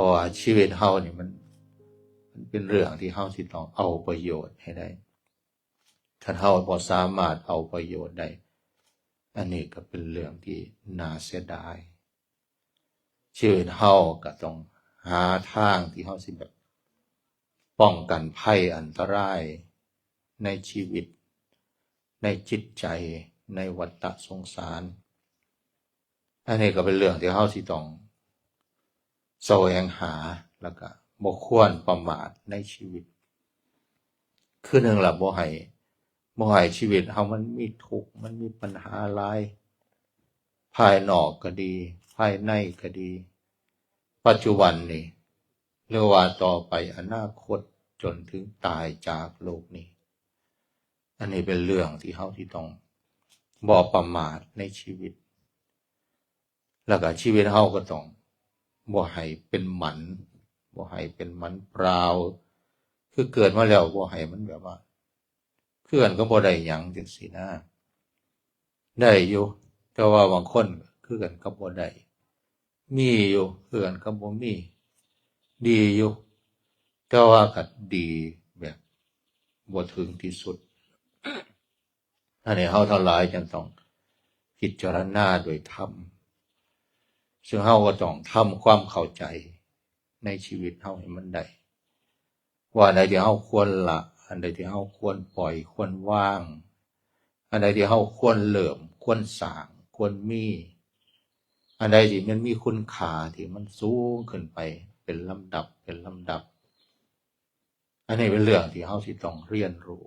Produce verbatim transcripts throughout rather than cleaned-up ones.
ราะว่าชีวิตเฮานี่มัน มันเป็นเรื่องที่เฮาสิต้องเอาประโยชน์ให้ได้ คันเฮาบ่สามารถเอาประโยชน์ได้ อันนี้ก็เป็นเรื่องที่น่าเสียดาย ชีวิตเฮาก็ต้องหาทางที่เฮาสิแบบป้องกันภัยอันตรายในชีวิต ในจิตใจ ในวัฏสงสาร อันนี้ก็เป็นเรื่องที่เฮาสิต้องแสวงหา แล้วก็บ่ควรประมาทในชีวิต คือหนึ่งล่ะ บ่ให้ บ่ให้ชีวิตเฮามันมีทุกข์ มันมีปัญหาหลาย ภายนอกก็ดี ภายในก็ดี ปัจจุบันนี่ หรือว่าต่อไปอนาคตจนถึงตายจากโลกนี้ อันนี้เป็นเรื่องที่เฮาที่ต้องบ่ประมาทในชีวิต แล้วก็ชีวิตเฮาก็ต้องบ่ให้เป็นหมัน บ่ให้เป็นหมันเปล่า คือเกิดมาแล้วบ่ให้มันแบบว่า คือกันก็บ่ได้หยังจังซี่นะ ได้อยู่ แต่ว่าบางคนคือกันก็บ่ได้ มีอยู่ คือกันก็บ่มี ดีอยู่ แต่ว่าก็ดีแบบบ่ถึงที่สุด อันนี้เฮาทั้งหลายจึงต้องพิจารณาโดยธรรม ซึ่งเฮาก็ต้องทำความเข้าใจในชีวิตเฮาให้มันได้ ว่าอันใดที่เฮาควรละ อันใดที่เฮาควรปล่อย ควรวาง อันใดที่เฮาควรเริ่ม ควรสร้าง ควรมี อันใดที่มันมีคุณค่าที่มันสูงขึ้นไปเป็นลำดับ เป็นลำดับ อันนี้เป็นเรื่องที่เฮาสิต้องเรียนรู้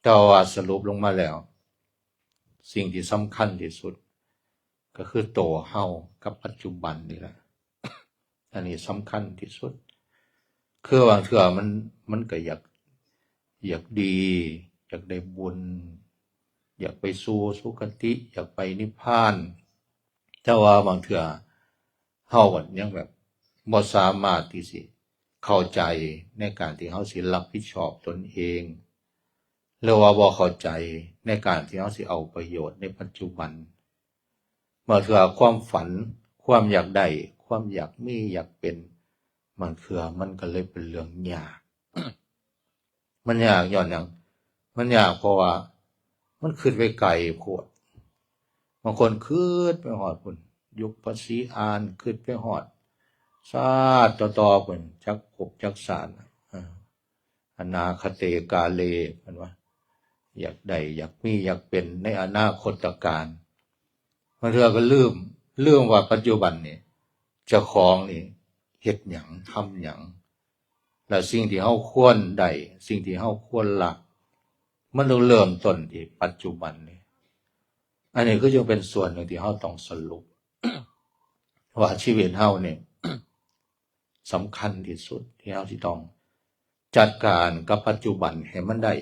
แต่ว่าสรุปลงมาแล้ว สิ่งที่สำคัญที่สุด ก็คือตัวเฮากับปัจจุบันนี่แหละ อันนี้สำคัญที่สุด คือบางเทื่อมัน มันก็อยาก อยากดี อยากได้บุญ อยากไปสู่สุคติ อยากไปนิพพาน แต่ว่าบางเทื่อเฮาบัดยังแบบบ่สามารถที่สิเข้าใจในการที่เฮาสิรับผิดชอบตนเอง หรือว่าบ่เข้าใจในการที่เฮาสิเอาประโยชน์ในปัจจุบัน บางเทื่อความฝัน ความอยากได้ ความอยากมี อยากเป็น บางเทื่อมันก็เลยเป็นเรื่องยาก มันยากย้อนหยัง มันยากเพราะว่ามันคิดไปไกลโพด บางคนคิดไปฮอดพุ้น ยุคพระศรีอาน คิดไปฮอดชาติต่อๆพุ้น จักภพจักชาติ อ่า อนาคเตกาเล เพิ่นว่า อยากได้ อยากมี อยากเป็นในอนาคตกาล บางเทื่อก็ลืม ลืมว่าปัจจุบันนี่เจ้าของนี่เฮ็ดหยัง ทำหยัง และสิ่งที่เฮาควรได้ สิ่งที่เฮาควรละ มันต้องเริ่มต้นที่ปัจจุบันนี่ อันนี้ก็จึงเป็นส่วนหนึ่งที่เฮาต้องสรุป ว่าชีวิตเฮานี่ สำคัญที่สุดที่เฮาสิต้องจัดการกับปัจจุบันให้มันได้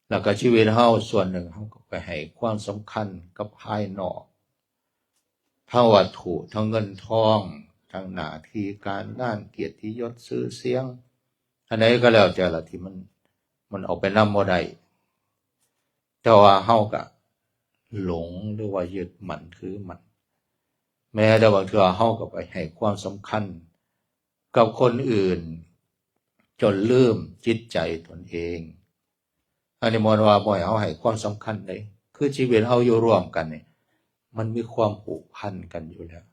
แล้วก็ชีวิตเฮาส่วนหนึ่งเฮาก็ไปให้ความสำคัญกับภายนอก ทั้งวัตถุ ทั้งเงินทอง ทั้งหน้าที่การงาน เกียรติยศ ชื่อเสียง อันใดก็แล้วแต่ละที่มัน มันเอาไปนำบ่ได้ แต่ว่าเฮาก็หลงหรือว่ายึดมั่นถือมั่น แม้แต่บางเทื่อเฮาก็ไปให้ความสำคัญกับคนอื่น จนลืมจิตใจตนเอง อันนี้บ่แม่นว่าบ่ให้เฮาให้ความสำคัญเด้ คือชีวิตเฮาอยู่ร่วมกันนี่ มันมีความผูกพันกันอยู่แล้ว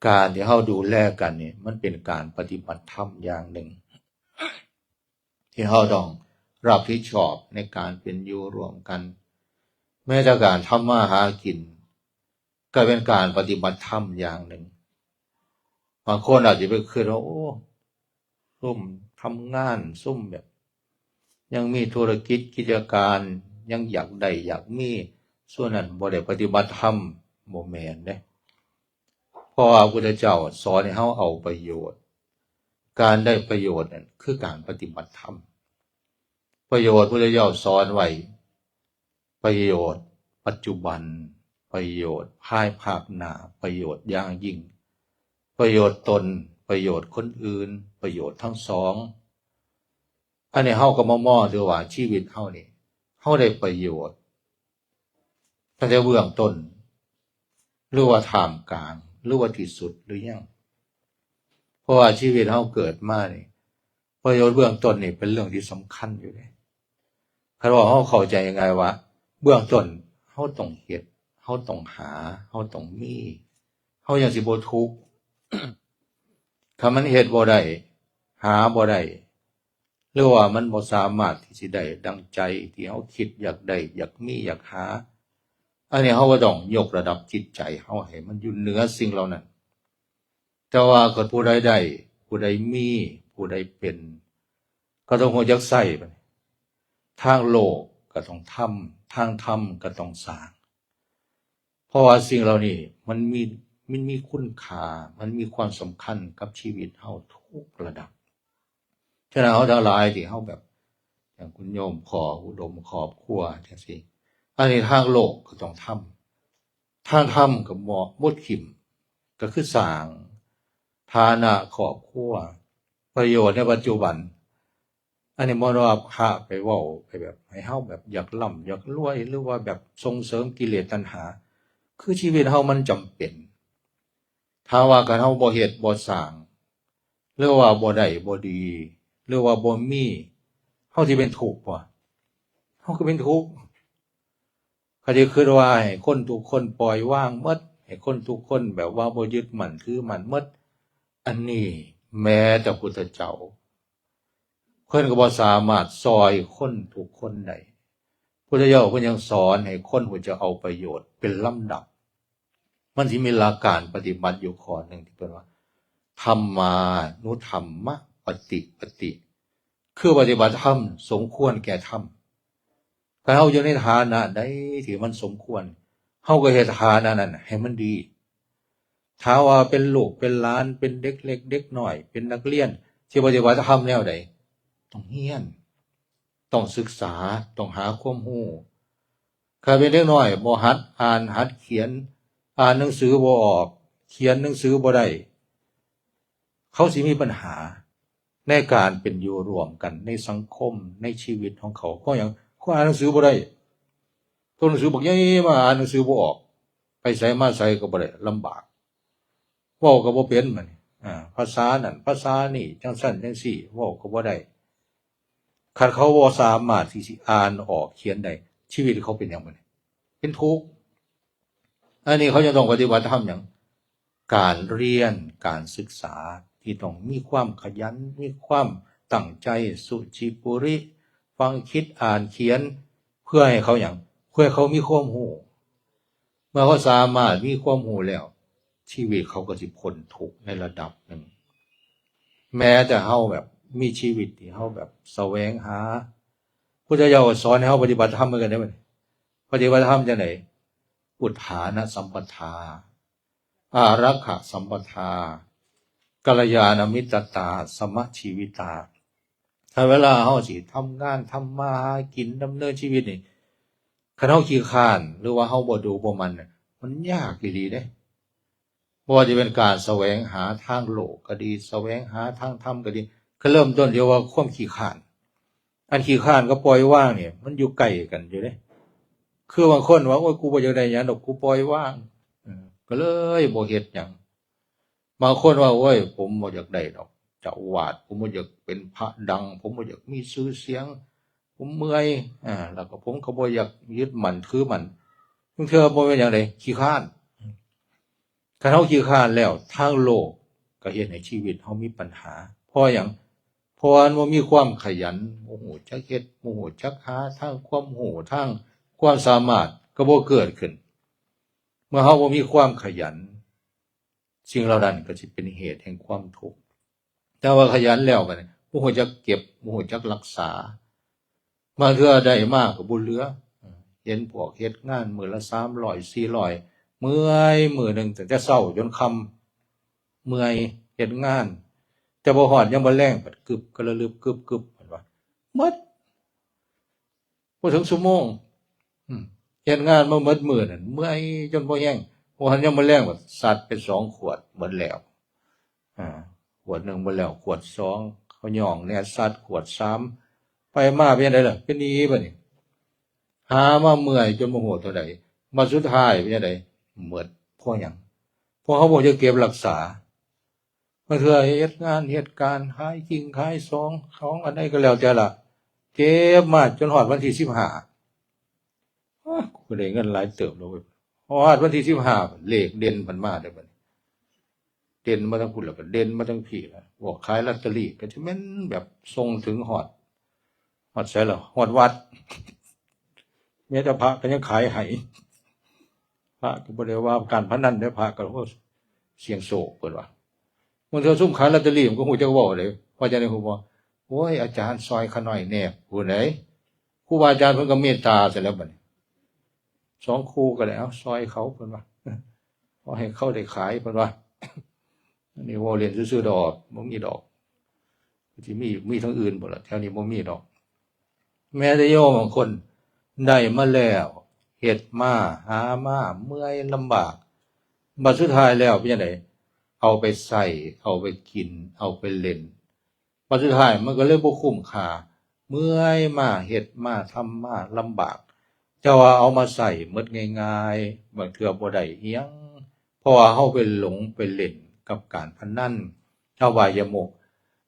การที่เฮาดูแลกันนี่ มันเป็นการปฏิบัติธรรมอย่างหนึ่ง ที่เฮาต้องรับผิดชอบในการเป็นอยู่ร่วมกัน แม้แต่การทำมาหากิน ก็เป็นการปฏิบัติธรรมอย่างหนึ่ง บางคนอาจจะไปคิดว่า โอ้ ซุมทำงาน ซุมแบบ ยังมีธุรกิจกิจการ ยังอยากได้อยากมี ส่วนนั้นบ่ได้ปฏิบัติธรรม บ่แม่นเด้ เพราะว่าพระพุทธเจ้าสอนให้เฮาเอาประโยชน์ การได้ประโยชน์นั่นคือการปฏิบัติธรรม ประโยชน์พระพุทธเจ้าสอนไว้ ประโยชน์ปัจจุบัน ประโยชน์ภายภาคหน้า ประโยชน์อย่างยิ่ง ประโยชน์ตน ประโยชน์คนอื่น ประโยชน์ทั้งสอง อันนี้เฮาก็มามองดูว่าชีวิตเฮานี่ เฮาได้ประโยชน์ ตั้งแต่เบื้องต้น หรือว่าท่ามกลาง หรือว่าที่สุดหรือยัง ราะว่าชีวิตเฮาเกิดมานี่ ประโยชน์เบื้องต้นนี่เป็นเรื่องที่สำคัญอยู่เด้ คันว่าเฮาเข้าใจง่ายๆว่า เบื้องต้นเฮาต้องเฮ็ด เฮาต้องหา เฮาต้องมี เฮายังสิบ่ทุกข์ คันมันเฮ็ดบ่ได้ หาบ่ได้ หรือว่ามันบ่สามารถที่สิได้ดังใจที่เฮาคิดอยากได้ อยากมี อยากหา อันนี้เฮาก็ต้องยกระดับจิตใจเฮาให้มันอยู่เหนือสิ่งเหล่านั้น แต่ว่าคันผู้ใดได้ ผู้ใดมี ผู้ใดเป็น ก็ต้องรู้จักใช้บัดนี้ ทางโลกก็ต้องทำ ทางธรรมก็ต้องสร้าง เพราะว่าสิ่งเหล่านี้มันมี มันมีคุณค่า มันมีความสำคัญกับชีวิตเฮาทุกระดับ ฉะนั้นเฮาทั้งหลายที่เฮาแบบ อย่างคุณโยมพ่ออุดมครอบครัวจังซี่ อันนี้ทางโลกก็ต้องทำ ทางธรรมก็บ่ บ่ถิ่ม ก็คือสร้างฐานะครอบครัว ประโยชน์ในปัจจุบัน อันนี้บ่ได้ว่าพระไปเว้าไปแบบให้เฮาแบบอยากร่ำอยากรวย หรือว่าแบบส่งเสริมกิเลสตัณหา คือชีวิตเฮามันจำเป็น ถ้าว่าคันเฮาบ่เฮ็ดบ่สร้าง หรือว่าบ่ได้บ่ดี หรือว่าบ่มี เฮาสิเป็นทุกข์บ่ เฮาก็เป็นทุกข์ คันสิคิดว่าให้คนทุกคนปล่อยวางหมด ให้คนทุกคนแบบว่าบ่ยึดมั่นถือมั่นหมด อันนี้แม้แต่พุทธเจ้า เพิ่นก็บ่สามารถซ่อยคนทุกคนได้ พุทธเจ้าเพิ่นยังสอนให้คนรู้จักเอาประโยชน์เป็นลำดับ มันสิมีหลักการปฏิบัติอยู่ข้อหนึ่งที่เพิ่นว่า ธรรมานุธรรมปฏิปติ คือปฏิบัติธรรมสมควรแก่ธรรม คันเฮาอยู่ในฐานะใดที่มันสมควร เฮาก็เฮ็ดฐานะนั้นให้มันดี ถ้าว่าเป็นลูกเป็นหลาน เป็นเด็กเล็กเด็กน้อย เป็นนักเรียน สิปฏิบัติธรรมแนวใด ต้องเรียน ต้องศึกษา ต้องหาความรู้ คันเป็นเด็กน้อยบ่หัดอ่านหัดเขียน อ่านหนังสือบ่ออก เขียนหนังสือบ่ได้ เขาสิมีปัญหาในการเป็นอยู่ร่วมกันในสังคมในชีวิตของเขา เพราะหยัง เขาอ่านหนังสือบ่ได้ ตัวหนังสือบักใหญ่มาอ่านหนังสือบ่ออก ไปไสมาไสก็บ่ได้ ลำบาก เว้าก็บ่เป็นบัดนี้ อ่า ภาษานั่น ภาษานี่ จังซั่นจังซี่ เว้าก็บ่ได้ คันเขาบ่สามารถที่สิอ่านออกเขียนได้ ชีวิตเขาเป็นหยังบัดนี้ เป็นทุกข์ อันนี้เขาจะต้องปฏิบัติธรรมหยัง การเรียน การศึกษา ที่ต้องมีความขยัน มีความตั้งใจ สุจิปุริ ฟังคิด อ่านเขียน เพื่อให้เขาหยัง เพื่อให้เขามีความรู้ เมื่อเขาสามารถมีความรู้แล้ว ชีวิตเขาก็สิพ้นทุกข์ในระดับหนึ่ง แม้แต่เฮาแบบมีชีวิตที่เฮาแบบแสวงหา พุทธเจ้าก็สอนให้เฮาปฏิบัติธรรมเหมือนกันเด้บัดนี้ ปฏิบัติธรรมจังได อุทฐานสัมปทา อารักขสัมปทา กัลยาณมิตรตา สมชีวิตา ถ้าเวลาเฮาสิทำงานทำมาหากินดำเนินชีวิตนี่ คันเฮาขี้คร้าน หรือว่าเฮาบ่ดูบ่หมั่นน่ะ มันยากอีหลีเด้ บ่ว่าจะเป็นการแสวงหาทางโลกก็ดี แสวงหาทางธรรมก็ดี ก็เริ่มต้นเรียกว่าความขี้คร้าน อันขี้คร้านกับปล่อยวางเนี่ย มันอยู่ใกล้กันอยู่เด้ คือบางคนว่า โอ้ย กูบ่อยากได้หยังดอก กูปล่อยวาง เออ ก็เลยบ่เฮ็ดหยัง บางคนว่า โอ้ย ผมบ่อยากได้ดอก เจ้าอาวาส ผมบ่อยากเป็นพระดัง ผมบ่อยากมีชื่อเสียง ผมเมื่อย อ่า แล้วก็ผมก็บ่อยากยึดมั่นถือมั่น บางเทื่อบ่เป็นหยังใด ขี้คร้าน คันเฮาขี้คร้านแล้ว ทางโลกก็เฮ็ดให้ชีวิตเฮามีปัญหา เพราะหยัง เพราะว่ามันบ่มีความขยัน บ่ฮู้จักเฮ็ด บ่ฮู้จักหาทางความรู้ ทางความสามารถก็บ่เกิดขึ้น เมื่อเฮาบ่มีความขยัน สิ่งเหล่านั้นก็สิเป็นเหตุแห่งความทุกข์ แต่ว่าขยันแล้วบัดนี้ บ่ฮู้จักเก็บ บ่ฮู้จักรักษา บางเทื่อได้มาก็บ่เหลือ เห็นพวกเฮ็ดงานมื้อละสามร้อย สี่ร้อย เมื่อย มื้อหนึ่งตั้งแต่เช้าจนค่ำ เมื่อย เฮ็ดงาน แต่พอฮอดยามมื้อแลงบัดกึบกะละลึบกึบกึบ เห็นบ่ หมด บ่ถึงชั่วโมง อืม เฮ็ดงานมาหมดมื้อนั่น เมื่อยจนบ่แฮง พอฮอดยามมื้อแลงบัดซัดไปสองขวด หมดแล้ว อ่า ขวดหนึ่งหมดแล้ว ขวดสอง เขาย่องแหน่ ซัดขวดสาม ไปมาเป็นจั่งใดล่ะ เป็นหนี้บัดนี้ หามาเมื่อยจนบ่ฮู้เท่าใด บัดสุดท้ายเป็นจั่งใด หมด เพราะหยัง เพราะเฮาบ่จักเก็บรักษา บางเทื่อเฮ็ดงานเฮ็ดการ ขายสิ่งขายซอง ของอันใดก็แล้วแต่ล่ะ เก็บมาจนฮอดวันที่สิบห้า อ้า กูก็ได้เงินหลายเติบแล้วเว้ย ฮอดวันที่สิบห้า เลขเด่นมันมาเด้อบัดนี้ เด่นมาทั้งพุ้นแล้วก็เด่นมาทั้งพี้แล้ว พวกขายลอตเตอรี่ก็สิแม่นแบบส่งถึงฮอด ฮอดไสล่ะ ฮอดวัด แม้แต่พระก็ยังขายให้ พระก็บ่ได้ว่าการพนันเด้อ พระก็ โอ้ เสี่ยงโชคเพิ่นว่า บางเทื่อซุมขายลอตเตอรี่มันก็ฮู้จักเว้าเด้ ว่าจั่งใด๋ฮู้บ่ โอ้ย อาจารย์ซอยข้าน้อยแหน่ พู้นเด้ ครูบาอาจารย์เพิ่นก็เมตตาซะแล้วบัดนี้ สองคู่ก็ได้ เอาซอยเขาเพิ่นว่า ขอให้เขาได้ขายเพิ่นว่า อันนี้เว้าเล่นซื่อๆดอก บ่มีดอก สิมี มีทางอื่นบ่ล่ะ แถวนี้บ่มีดอก แม้แต่โยมบางคนได้มาแล้ว เฮ็ดมา หามา เมื่อยลำบาก บัดสุดท้ายแล้วเป็นจั่งใด๋ เอาไปใช้ เอาไปกิน เอาไปเล่น บัดสุดท้ายมันก็เลยบ่คุ้มค่า เมื่อยมา เฮ็ดมา ทำมา ลำบาก แต่ว่าเอามาใช้หมดง่ายๆ บางเทื่อบ่ได้อิหยัง เพราะว่าเฮาไปหลงไปเล่นกับการพนัน อบายมุข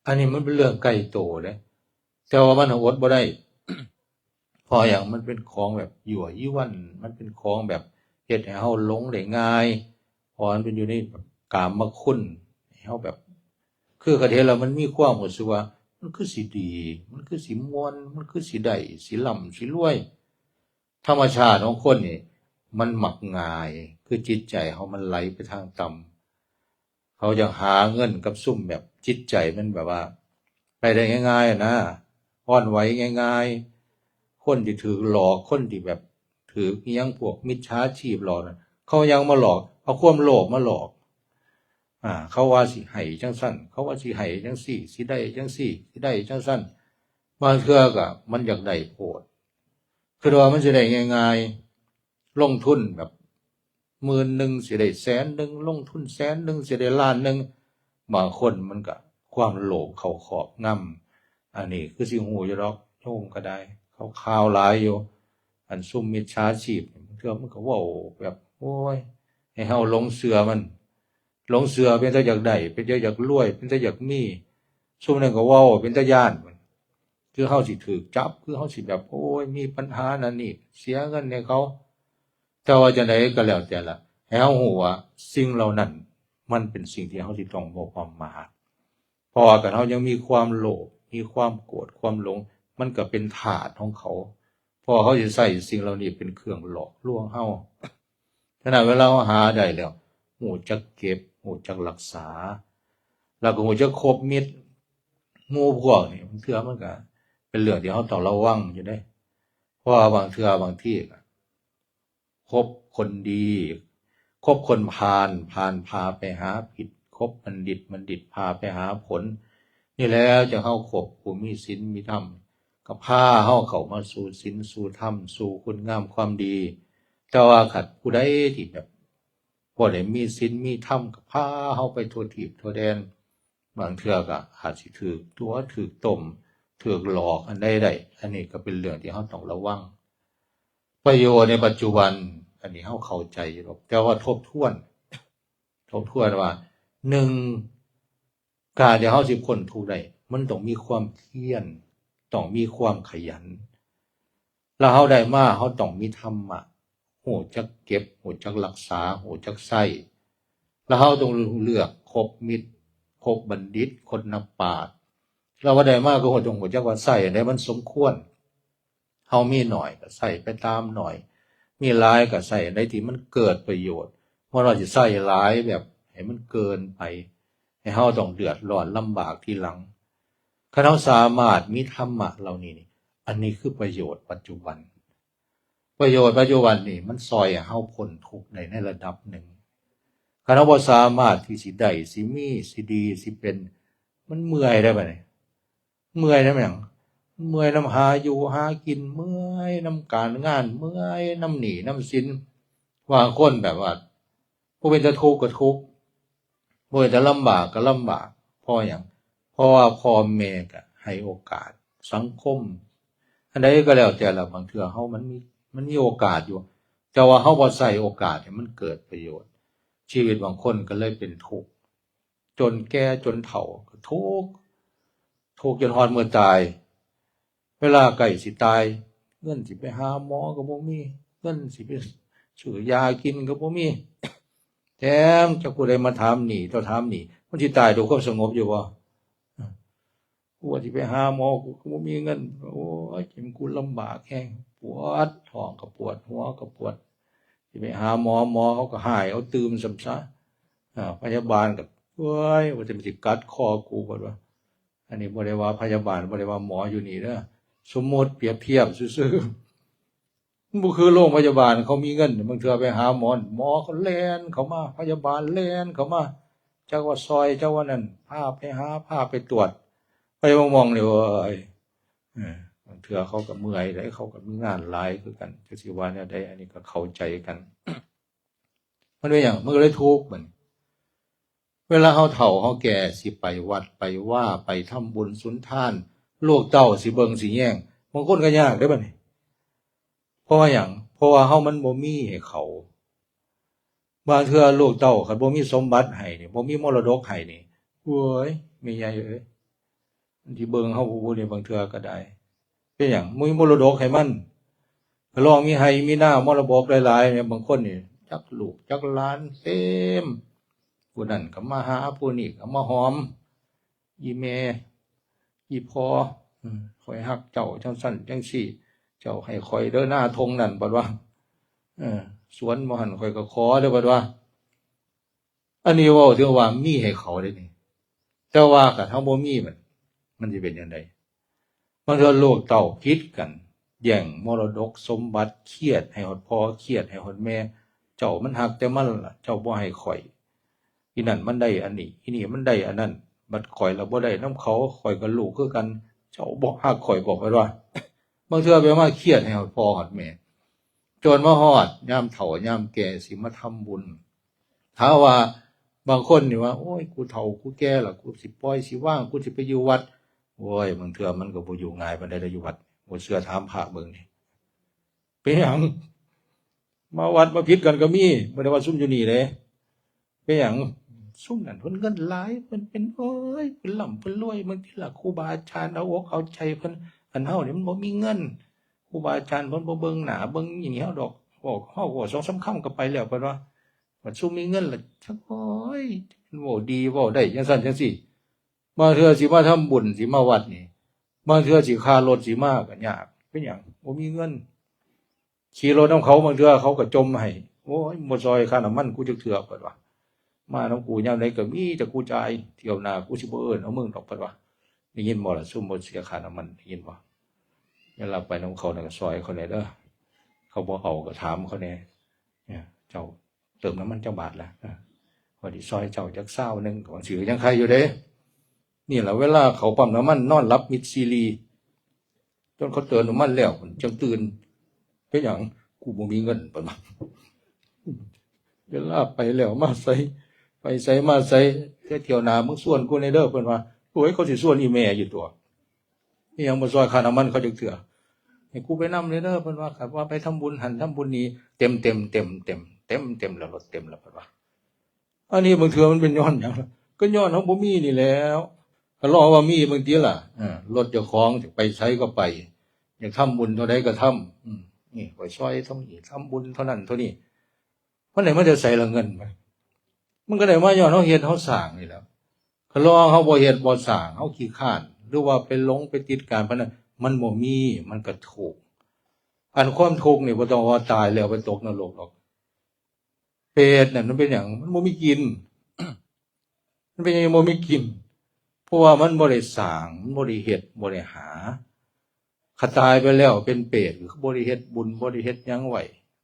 อันนี้มันเป็นเรื่องไกลโตเด้ แต่ว่ามันอดบ่ได้ เพราะหยัง มันเป็นของแบบยั่วยวน มันเป็นของแบบเฮ็ดให้เฮาหลงได้ง่าย เพราะมันเป็นอยู่ในกามคุณ ให้เฮาแบบ คือคันเห็นแล้วมันมีความรู้สึกว่า มันคือสิดี มันคือสิม่วน มันคือสิได้ สิร่ำ สิรวย ธรรมชาติของคนนี่ มันมักง่าย คือจิตใจเฮามันไหลไปทางต่ำ เขาอยากหาเงินกับซุมแบบจิตใจมันแบบว่า ไปได้ง่ายๆอะนะ อ่อนไหวง่ายๆ คนที่ถืกหลอก คนที่แบบถืกอิหยังพวกมิจฉาชีพหลอกน่ะ เขายังมาหลอก เอาความโลภมาหลอก อ่า เขาว่าสิให้จั่งซั้น เขาว่าสิให้จั่งซี้ สิได้จั่งซี้ สิได้จั่งซั้น บางเทื่อก็มันอยากได้โพด คือว่ามันสิได้ง่ายๆ ลงทุนแบบหมื่นหนึ่งสิได้แสนหนึ่ง ลงทุนแสนหนึ่งสิได้ล้านหนึ่ง บางคนมันก็ความโลภเข้าครอบงำ อันนี้คือสิฮู้อยู่ดอก โยมก็ได้ ข่าวๆหลายอยู่ อันซุมมิจฉาชีพ บางเทื่อมันก็เว้าแบบ โอ้ย ให้เฮาหลงเชื่อมัน หลงเชื่อเป็นตาอยากได้ เป็นตาอยากรวย เป็นตาอยากมี ซุมนั้นก็เว้าเป็นตาย้าน คือเฮาสิถืกจับ คือเฮาสิแบบ โอ้ย มีปัญหานั่นนี่ เสียเงินให้เขา แต่ว่าจั่งใดก็แล้วแต่ล่ะ ให้เฮาฮู้ว่าสิ่งเหล่านั้นมันเป็นสิ่งที่เฮาสิต้องบ่ประมาท เพราะว่าคันเฮายังมีความโลภ มีความโกรธ ความหลง มันก็เป็นธาตุของเขา เพราะว่าเขาสิใช้สิ่งเหล่านี้เป็นเครื่องหลอกลวงเฮา ฉะนั้นเวลาเฮาหาได้แล้ว ฮู้จักเก็บ ฮู้จักรักษา แล้วก็ฮู้จักคบมิตร หมู่พวกนี่ บางเทื่อมันก็เป็นเรื่องที่เฮาต้องระวังอยู่เด้ เพราะว่าบางเทื่อบางทีก็ คบคนดี คบคนพาล พาลพาไปหาผิด คบบัณฑิต บัณฑิตพาไปหาผล นี่แหละจั่งเฮาคบผู้มีศีลมีธรรม ก็พาเฮาเข้ามาสู่ศีลสู่ธรรม สู่คุณงามความดี แต่ว่าคันผู้ใดที่แบบบ่ได้มีศีลมีธรรม ก็พาเฮาไปทั่วทีปทั่วแดน บางเทื่อก็อาจสิถืกตั๋ว ถืกต้ม ถืกหลอกอันใดได้ อันนี้ก็เป็นเรื่องที่เฮาต้องระวัง ประโยชน์ในปัจจุบัน อันนี้เฮาเข้าใจอยู่ดอก แต่ว่าทบทวน ทบทวนว่า หนึ่ง การที่เฮาสิพ้นทุกข์ได้ มันต้องมีความเพียร ต้องมีความขยัน แล้วเฮาได้มา เฮาต้องมีธรรมะ ฮู้จักเก็บ ฮู้จักรักษา ฮู้จักใช้ แล้วเฮาต้องเลือกคบมิตร คบบัณฑิต คบนักปราชญ์ แล้วว่าได้มาก็ฮู้ ต้องฮู้จักว่าใช้อันใดมันสมควร เฮามีน้อยก็ใช้ไปตามน้อย มีหลายก็ใช้อันใดที่มันเกิดประโยชน์ บ่ว่าสิใช้หลายแบบให้มันเกินไป ให้เฮาต้องเดือดร้อนลำบากทีหลัง คันเฮาสามารถมีธรรมะเหล่านี้นี่ อันนี้คือประโยชน์ปัจจุบัน ประโยชน์ปัจจุบันนี่มันซ่อยให้เฮาพ้นทุกข์ได้ในระดับหนึ่ง คันเฮาบ่สามารถที่สิได้ สิมี สิดี สิเป็น มันเมื่อยได้บัดนี้ เมื่อยนำหยัง เมื่อยนำหาอยู่หากิน เมื่อยนำการงาน เมื่อยนำหนี้นำสิน บางคนแบบว่า บ่เป็นตาทุกข์ก็ทุกข์ บ่เป็นตาลำบากก็ลำบาก เพราะหยัง เพราะว่าพ่อแม่ก็ให้โอกาส สังคม อันใดก็แล้วแต่ละ บางเทื่อเฮามันมี มันมีโอกาสอยู่ แต่ว่าเฮาบ่ใช้โอกาสให้มันเกิดประโยชน์ ชีวิตบางคนก็เลยเป็นทุกข์ จนแก่จนเฒ่าก็ทุกข์ ทุกข์จนฮอดมื้อตาย เวลาใกล้สิตาย เงินสิไปหาหมอก็บ่มี เงินสิไปซื้อยากินก็บ่มี แถมจักผู้ใดมาถามหนี้ต่อถามหนี้ มันสิตายด้วยความสงบอยู่บ่? กูว่าสิไปหาหมอ กูก็บ่มีเงิน โอ้ย กูลำบากแฮง ปวดท้องก็ปวด หัวก็ปวด สิไปหาหมอ หมอเขาก็ฮ้ายเอาตื่มซ้ำซะ อ่า พยาบาลก็ โอ้ย ว่าแต่มันสิกัดคอกู บัดว่า อันนี้บ่ได้ว่าพยาบาล บ่ได้ว่าหมออยู่นี่เด้อ สมมุติเปรียบเทียบซื่อๆ มันบ่คือโรงพยาบาลเขามีเงิน บางเทื่อไปหาหมอ หมอเขาแล่นเข้ามา พยาบาลแล่นเข้ามา จักว่าซอย จักว่านั่น พาไปหา พาไปตรวจ ไปมองๆ นี่ โอ้ย เออ บางเทื่อเขาก็เมื่อยเด้ เขาก็มีงานหลายคือกัน จักสิว่าแนวใด อันนี้ก็เข้าใจกัน มันเป็นหยัง มันก็เลยทุกข์บัดนี้ เวลาเฮาเฒ่าเฮาแก่ สิไปวัดไปวา ไปทำบุญสุนทาน ลูกเต้าสิเบิ่งสิแยง บางคนก็ยากเด้บัดนี้ เพราะว่าหยัง เพราะว่าเฮามันบ่มีให้เขา บางเทื่อลูกเต้าคันบ่มีสมบัติให้นี่ บ่มีมรดกให้นี่ โอ้ย แม่ใหญ่เอ้ย มันสิเบิ่งเฮาบ่บุนี่ บางเทื่อก็ได้ เป็นหยัง บ่มีมรดกให้มัน ลองมีไฮ่มีนามรดกหลายๆ เนี่ย บางคนนี่ จักลูกจักหลานเต็ม ผู้นั้นก็มาหา ผู้นี้ก็มาหอม อีแม่ อีพ่อ อืม ข้อยฮักเจ้าจังซั่นจังซี่ เจ้าให้ข้อยเด้อนาทงนั่น บัดว่า เออ สวนบ่หั่นข้อยก็ขอเด้อ บัดว่า อันนี้เว้าถึงว่ามีให้เขาเด้นี่ แต่ว่าคันเฮาบ่มีมัน มันสิเป็นจั่งใด บางเทื่อลูกเต้าผิดกัน แย่งมรดกสมบัติ เครียดให้ฮอดพ่อ เครียดให้ฮอดแม่ เจ้ามันฮักแต่มันล่ะ เจ้าบ่ให้ข้อย อีนั่นมันได้อันนี้ อีนี่มันได้อันนั้น บัดข้อยละบ่ได้นำเขา ข้อยก็ลูกคือกัน เจ้าบ่ฮักข้อยบ่ บัดว่า บางเทื่อไปมาเครียดให้ฮอดพ่อฮอดแม่ จนมาฮอดยามเฒ่ายามแก่สิมาทำบุญ ถ้าว่าบางคนนี่ว่า โอ้ย กูเฒ่ากูแก่ละ กูสิปล่อยสิวาง กูสิไปอยู่วัด โอ้ย บางเทื่อมันก็บ่อยู่ง่ายปานใดเด้ออยู่วัด บ่เชื่อถามพระเบิ่งนี่ เป็นหยัง มาวัดมาผิดกันก็มี บ่ได้ว่าซุมอยู่นี่เด้ เป็นหยัง ซุมนั่นเพิ่นเงินหลาย เพิ่นเป็น โอ้ย เพิ่นร่ำเพิ่นรวย บางทีล่ะ ครูบาอาจารย์เอาอกเอาใจเพิ่น อันเฮานี่มันบ่มีเงิน ครูบาอาจารย์เพิ่นบ่เบิ่งหน้าเบิ่งหยังเฮาดอก บอกเฮาก็สองสามคำก็ไปแล้ว เพิ่นว่า บัดซุมมีเงินล่ะ จัก โอ้ย เว้าดีเว้าได้จังซั่นจังซี่ บางเทื่อสิมาทำบุญสิมาวัดนี่ บางเทื่อสิค่ารถสิมาก็ยาก เป็นหยัง บ่มีเงิน ขี่รถนำเขา บางเทื่อเขาก็จ่มให้ โอ้ย บ่ซอยค่าน้ำมันกูจักเทื่อ เพิ่นว่า มานำกูยามใดก็มีแต่กูจ่าย เที่ยวหน้ากูสิบ่เอิ้นเอามึงดอก เพิ่นว่า ได้ยินบ่ล่ะ ซุมบ่เสียค่าน้ำมัน ได้ยินบ่ เวลาไปนำเขาน่ะก็ซอยเขาแหน่เด้อ เขาบ่เอาก็ถามเขาแหน่ เนี่ย เจ้าเติมน้ำมันจักบาทละ เออ ข้อยสิซอยเจ้าจักซาวหนึ่ง ของสิยังใครอยู่เด้ นี่ล่ะ เวลาเขาปั๊มน้ำมันนอนหลับมิดซีรี จนเขาเติมน้ำมันแล้วจังตื่น เป็นหยัง กูบ่มีเงิน เพิ่นว่า เวลาไปแล้วมาไส ไปไสมาไส แต่เที่ยวหน้ามึงชวนกูแหน่เด้อ เพิ่นว่า โอ้ย เขาสิชวนอีแม่อยู่ตั๊ว อีหยังบ่ซอยค่าน้ำมันเขาจักเทื่อ ให้กูไปนำแหน่เด้อ เพิ่นว่า คันว่าไปทำบุญหั่นทำบุญนี่ เต็มๆ เต็มๆ เต็มๆ แล้ว รถเต็มแล้ว เพิ่นว่า อันนี้บางเทื่อมันเป็นย้อนหยัง ก็ย้อนเฮาบ่มีนี่แหล้ว ก็ลองว่ามีบางทีล่ะ เออ รถเจ้าของจะไปไสก็ไป อยากทำบุญเท่าใดก็ทำ อืม นี่ ไปซอยเท่านี้ ทำบุญเท่านั้นเท่านี้ มันได้มาแต่ไสล่ะเงินมัน มันก็ได้มาย้อนเฮาเฮ็ดเฮาสร้างนี่แหล้ว ก็ลองเฮาบ่เฮ็ดบ่สร้าง เฮาขี้คร้าน หรือว่าไปหลงไปติดการพนัน มันบ่มี มันก็ทุกข์ อันความทุกข์นี่บ่ต้องว่าตายแล้วไปตกนรกดอก เปรตนั่นมันเป็นหยัง มันบ่มีกิน มันเป็นหยังบ่มีกิน เพราะว่ามันบ่ได้สร้าง มันบ่ได้เฮ็ด บ่ได้หา คันตายไปแล้วเป็นเปรต ก็คือบ่ได้เฮ็ดบุญ บ่ได้เฮ็ดหยังไว้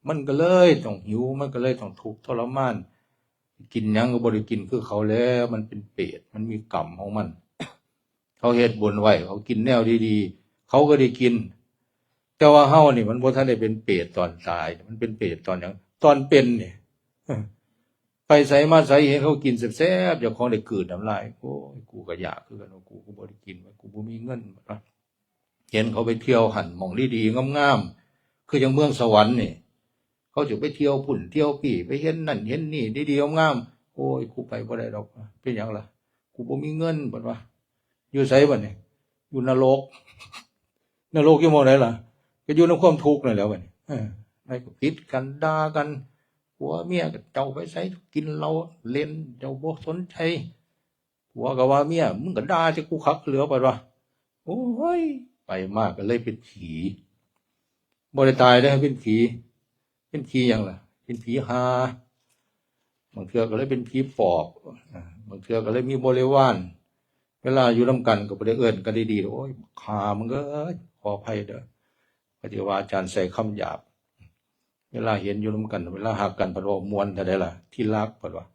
มันก็เลยต้องหิว มันก็เลยต้องทุกข์ทรมาน กินหยังก็บ่ได้กินคือเขาแล้ว มันเป็นเปรต มันมีกรรมของมัน เขาเฮ็ดบุญไว้ เขากินแนวดีๆ เขาก็ได้กิน แต่ว่าเฮานี่มันบ่ทันได้เป็นเปรตตอนตาย มันเป็นเปรตตอนหยัง ตอนเป็นนี่ ไปไสมาไสเห็นเขากินแซ่บๆ เจ้าของได้กลืนน้ำลาย โอ้ย กูก็อยากคือกัน กูก็บ่ได้กิน กูบ่มีเงิน เห็นเขาไปเที่ยวหั่นหม่องดีๆ งามๆ คืออย่างเมืองสวรรค์นี่ เขาจะไปเที่ยวพุ้นเที่ยวปี้ ไปเห็นนั่นเห็นนี่ดีๆ งามๆ โอ้ย กูไปบ่ได้ดอก เป็นหยังล่ะ กูบ่มีเงิน เพิ่นว่า อยู่ไสบัดนี้ อยู่นรก นรกอยู่หม่องใดล่ะ ก็อยู่ในความทุกข์นั่นแหละบัดนี้ เออ แล้วก็ผิดกัน ด่ากัน ผัวเมียก็ เจ้าไปไส กินเหล้า เล่น เจ้าบ่สนใจ ผัวก็ว่าเมีย มึงก็ด่าแต่กูคักเหลือ เพิ่นว่า โอ้ย ไปมาก็เลยเป็นผี บ่ได้ตายเด้ เป็นผี เป็นผีหยังล่ะ เป็นผีห่า บางเทื่อก็เลยเป็นผีปอบ อ่า บางเทื่อก็เลยมีบริวาร เวลาอยู่นำกันก็บ่ได้เอิ้นกันดีๆ โอ้ย บักห่ามึงเอ้ย ขออภัยเด้อ ปฏิว่าอาจารย์ใช้คำหยาบ เวลาเห็นอยู่นำกัน เวลาฮักกัน เพิ่นเว้าม่วนเท่าใดล่ะ ที่รัก เพิ่นว่า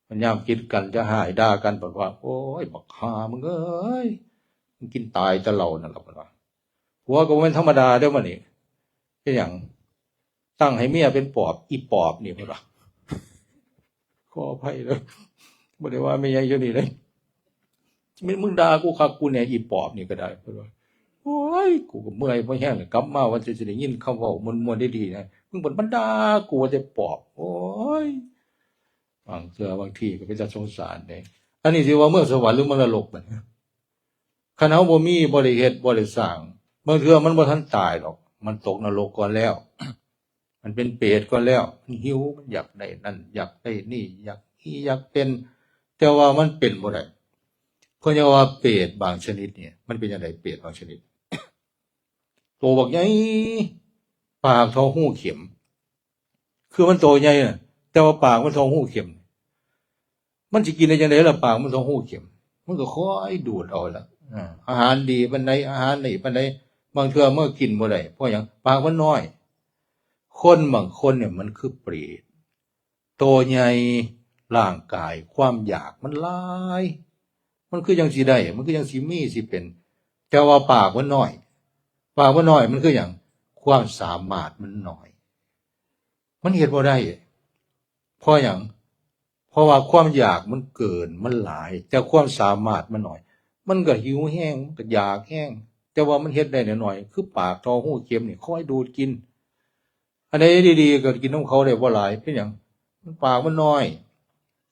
มันยามผิดกันจะหายด่ากัน เพิ่นว่า โอ้ย บักห่ามึงเอ้ย มึงกินตายแต่เหล้านั่นล่ะ เพิ่นว่า ผัวก็บ่แม่นธรรมดาเด้อบัดนี้ เป็นหยัง ตั้งให้เมียเป็นปอบ อีปอบนี่ เพิ่นว่า ขออภัยเด้อ บ่ได้ว่าแม่ใหญ่อยู่นี่เด้ มึง มึงด่ากูคักกูแน่ อีปอบนี่ก็ได้ เพิ่นว่า โอ้ย กูก็เมื่อยพอแฮงแล้ว กลับมาว่าจะ สิได้ยินคำเว้าม่วนๆ ดีๆ นะ มึงบัดมาด่ากูว่าแต่ปอบ โอ้ย บางเทื่อบางทีก็เป็นตาสงสารเด้ อันนี้สิว่าเมืองสวรรค์หรือเมืองนรกบัดนี้ คันเฮาบ่มี บ่ได้เฮ็ด บ่ได้สร้าง บางเทื่อมันบ่ทันตายดอก มันตกนรกก่อนแล้ว มันเป็นเปรตก่อนแล้ว มันหิว มันอยากได้นั่น อยากได้นี่ อยากมี อยากเป็น แต่ว่ามันเป็นบ่ได้ เพิ่นเรียกว่าเปรตบางชนิดเนี่ย มันเป็นจั่งใด เปรตบางชนิด โตบักใหญ่ ปากเท่าฮูเข็ม คือมันโตใหญ่น่ะ แต่ว่าปากมันเท่าฮูเข็ม มันสิกินได้จั่งใดล่ะ ปากมันเท่าฮูเข็ม มันก็คอยดูดเอาล่ะ อ่า อาหารดีปานใด อาหารนี่ปานใด บางเทื่อมันก็กินบ่ได้ เพราะหยัง ปากมันน้อย คนบางคนเนี่ยมันคือเปรต โตใหญ่ ร่างกาย ความอยากมันหลาย มันคือจั่งสิได้ มันคือจั่งสิมีสิเป็น แต่ว่าปากมันน้อย ปากมันน้อย มันคือหยัง ความสามารถมันน้อย มันเฮ็ดบ่ได้ เพราะหยัง เพราะว่าความอยากมันเกิน มันหลาย แต่ความสามารถมันน้อย มันก็หิวแฮง มันก็อยากแฮง แต่ว่ามันเฮ็ดได้น้อยๆ คือปากเท่าฮูเข็มนี่ คอยดูดกิน อันใดดีๆ ก็กินนำเขาได้บ่หลาย เป็นหยัง มันปากมันน้อย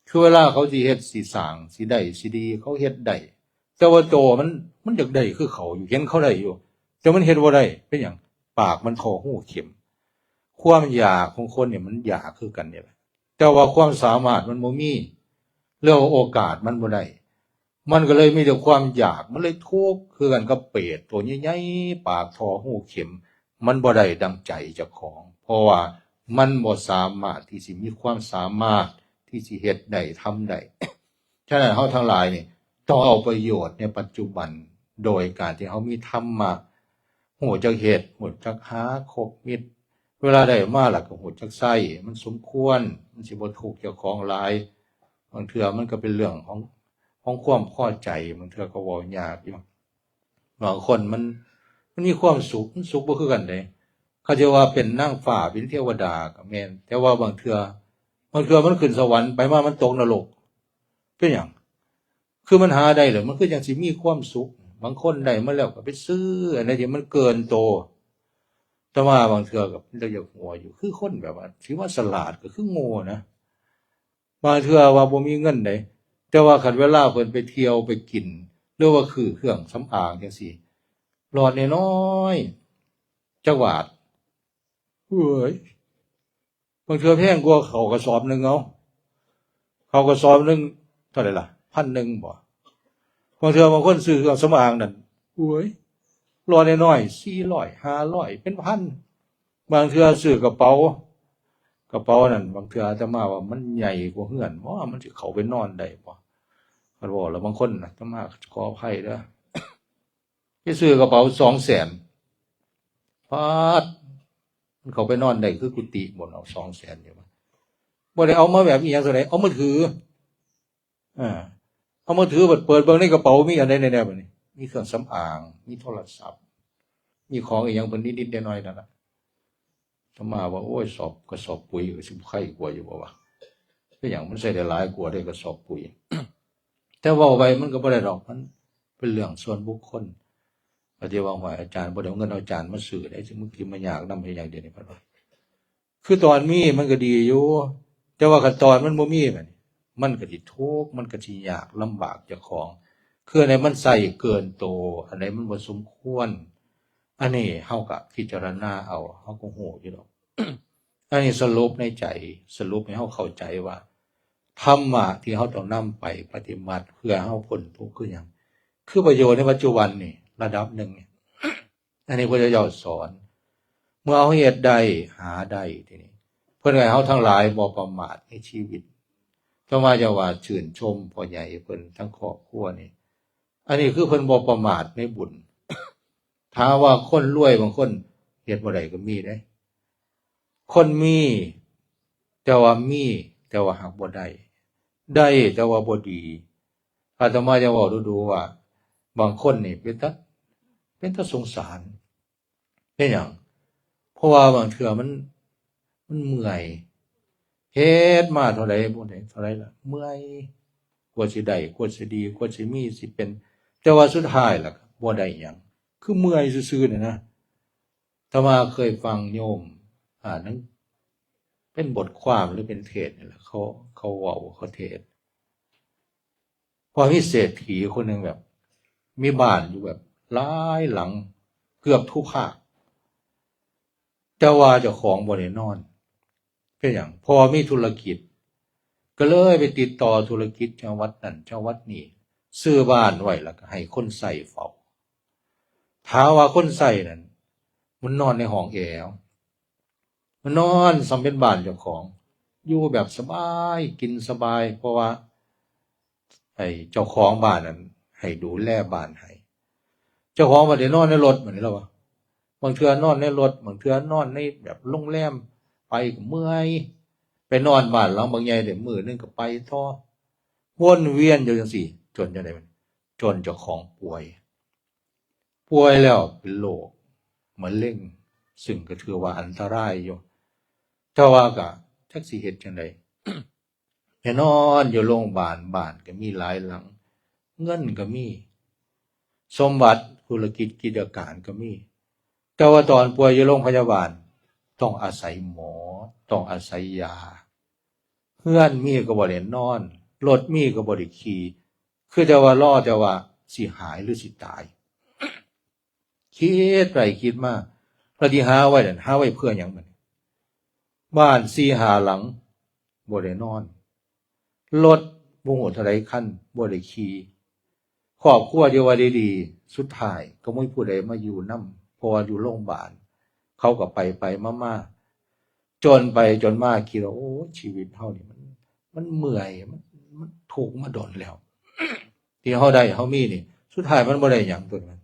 คือเวลาเขาสิเฮ็ดสิสร้าง สิได้สิดี เขาเฮ็ดได้ แต่ว่าโตมัน มันอยากได้คือเขาอยู่ เห็นเขาได้อยู่ แต่มันเฮ็ดบ่ได้ เป็นหยัง ปากมันเท่าฮูเข็ม ความอยากของคนเนี่ยมันอยากคือกันนี่แหละ แต่ว่าความสามารถมันบ่มี เรื่องโอกาสมันบ่ได้ มันก็เลยมีแต่ความอยาก มันเลยทุกข์คือกันกับเปรตตัวใหญ่ๆ ปากเท่าฮูเข็ม มันบ่ได้ดังใจเจ้าของ เพราะว่ามันบ่สามารถที่สิมีความสามารถที่สิเฮ็ดได้ ทำได้ ฉะนั้นเฮาทั้งหลายนี่ต้องเอาประโยชน์ในปัจจุบัน โดยการที่เฮามีธรรมะ ฮู้จักเฮ็ด ฮู้จักหา คบมิตร เวลาได้มาแล้วก็ฮู้จักใช้ มันสมควร มันสิบ่ทุกข์เจ้าของหลาย บางเทื่อมันก็เป็นเรื่องของ ของความพอใจ บางเทื่อก็เว้ายากอยู่ บางคนมัน มันมีความสุข มันสุขบ่คือกันเด้ เขาจะว่าเป็นนางฟ้า เป็นเทวดาก็แม่น แต่ว่าบางเทื่อ บางเทื่อมันขึ้นสวรรค์ ไปมามันตกนรก เป็นหยัง คือมันหาได้แล้ว มันคือจั่งสิมีความสุข บางคนได้มาแล้วก็ไปซื้ออันใดที่มันเกินโต แต่ว่าบางเทื่อก็เป็นตาอยากหัวอยู่ คือคนแบบว่า ถือว่าฉลาดก็คือโง่นะ บางเทื่อว่าบ่มีเงินได แต่ว่าคันเวลาเพิ่นไปเที่ยวไปกิน หรือว่าคือเครื่องสำอางจั่งซี้ หลอดน้อยๆ จักบาท เฮ้ย บางเทื่อแพงกว่าข้าวกระสอบหนึ่งเอา ข้าวกระสอบหนึ่งเท่าไหร่ล่ะ พันหนึ่งบ่ บางเทื่อบางคนซื้อเครื่องสำอางนั่น โอ้ย หลอดน้อยๆ สี่ร้อย ห้าร้อย เป็นพัน บางเทื่อซื้อกระเป๋า กระเป๋านั่น บางเทื่ออาตมาว่ามันใหญ่กว่าเฮือน ว่ามันสิเข้าไปนอนได้บ่ คันเว้าแล้วบางคนนะ อาตมาขออภัยเด้อ ไปซื้อกระเป๋าสองแสน ปาด มันเข้าไปนอนได้คือกุฏิบ่เนาะ สองแสนอยู่วะ บ่ได้เอามาแบบอีหยังเท่าใด เอามือถือ อ่า เอามือถือเปิด เปิดเบิ่งในกระเป๋ามีอันใดแน่ๆบัดนี้ มีเครื่องสำอาง มีโทรศัพท์ มีของอีหยังเพิ่นนิดๆหน่อยๆนั่นล่ะ อาตมาว่า โอ้ย สอบ กระสอบปุ๋ยก็สิไคกว่าอยู่บ่วะ เป็นหยังมันใช้ได้หลายกว่าเด้กระสอบปุ๋ย แต่เว้าไปมันก็บ่ได้ดอก มันเป็นเรื่องส่วนบุคคล ปฏิว่า "ห้วย อาจารย์บ่ได้เอาเงินเอาจานมาซื้อได้ สิมึงสิมายากนำเฮ็ดหยังเดี๋ยวนี้" เพิ่นว่า คือตอนมีมันก็ดีอยู่ แต่ว่าคันตอนมันบ่มีบัดนี้ มันก็สิทุกข์ มันก็สิยากลำบากเจ้าของ คืออันใดมันใช้เกินโต อันใดมันบ่สมควร อันนี้เฮาก็พิจารณาเอา เฮาก็ฮู้อยู่ดอก อันนี้สรุปในใจ สรุปให้เฮาเข้าใจว่า ธรรมะที่เฮาต้องนำไปปฏิบัติเพื่อเฮาพ้นทุกข์คือหยัง คือประโยชน์ในปัจจุบันนี่ระดับหนึ่งนี่ อันนี้พระเจ้าสอน เมื่อเฮาเฮ็ดได้ หาได้ทีนี้ เพิ่นให้เฮาทั้งหลายบ่ประมาทในชีวิต แต่ว่าจะว่าชื่นชมพ่อใหญ่เพิ่นทั้งครอบครัวนี่ อันนี้คือเพิ่นบ่ประมาทในบุญ ถ้าว่าคนรวยบางคนเฮ็ดบ่ได้ก็มีเด้ คนมี แต่ว่ามี แต่ว่าหากบ่ได้ ได้แต่ว่าบ่ดี อาตมาจะเว้าดูๆว่า บางคนนี่เป็นตา เป็นตาสงสาร เป็นหยัง เพราะว่าบางเทื่อมัน มันเมื่อย เฮ็ดมาเท่าใดบ่ได้เท่าใดล่ะ เมื่อย กว่าสิได้ กว่าสิดี กว่าสิมี สิเป็น แต่ว่าสุดท้ายล่ะ บ่ได้หยัง คือเมื่อยซื่อๆนี่นะ อาตมาเคยฟังโยม อ่า หนัง เป็นบทความหรือเป็นเทศน์นี่แหละ เขา เขาเว้า เขาเทศน์ ว่ามีเศรษฐีคนหนึ่งแบบ มีบ้านอยู่แบบหลายหลัง เกือบทุกภาค แต่ว่าเจ้าของบ่ได้นอน เป็นหยัง เพราะว่ามีธุรกิจ ก็เลยไปติดต่อธุรกิจจังหวัดนั้นจังหวัดนี้ ซื้อบ้านไว้แล้วก็ให้คนใช้เฝ้า ถามว่าคนใช้นั่น มันนอนในห้องแอร์ มันนอนส่ำเป็นบ้านเจ้าของ อยู่แบบสบาย กินสบาย เพราะว่า ไอ้เจ้าของบ้านนั้นให้ดูแลบ้านให้ เจ้าของบ่ได้นอนในรถ บัดนี้แล้วว่า บางเทื่อนอนในรถ บางเทื่อนอนในแบบโรงแรม ไปก็เมื่อย ไปนอนบ้านหลังบักใหญ่ได้มื้อหนึ่งก็ไปต่อ วนเวียนอยู่จังซี้ จนจังใด๋ จนเจ้าของป่วย ป่วยแล้วเป็นโรคมะเร็ง ซึ่งก็ถือว่าอันตรายอยู่ แต่ว่าก็จักสิเฮ็ดจังใด๋ ไปนอนอยู่โรงพยาบาล บ้านก็มีหลายหลัง เงินก็มี สมบัติธุรกิจกิจการก็มี แต่ว่าตอนป่วยอยู่โรงพยาบาล ต้องอาศัยหมอ ต้องอาศัยยา เฮือนมีก็บ่ได้นอน รถมีก็บ่ได้ขี่ คือแต่ว่ารอแต่ว่าสิหายหรือสิตาย คิดไปคิดมา แล้วที่หาไว้นั่น หาไว้เพื่อหยังบัดนี้ บ้านสี่ห้าหลัง บ่ได้นอน รถบ่ฮู้เท่าใดคัน บ่ได้ขี่ ครอบครัวที่ว่าดีๆ สุดท้ายก็บ่มีผู้ใดมาอยู่นำ เพราะว่าอยู่โรงพยาบาล เขาก็ไปไปมามา จนไปจนมาคิดว่า โอ้ ชีวิตเฮานี่มัน มันเมื่อย มัน มันทุกข์มาดนแล้ว ที่เฮาได้เฮามีนี่ สุดท้ายมันบ่ได้หยังตัวนั้น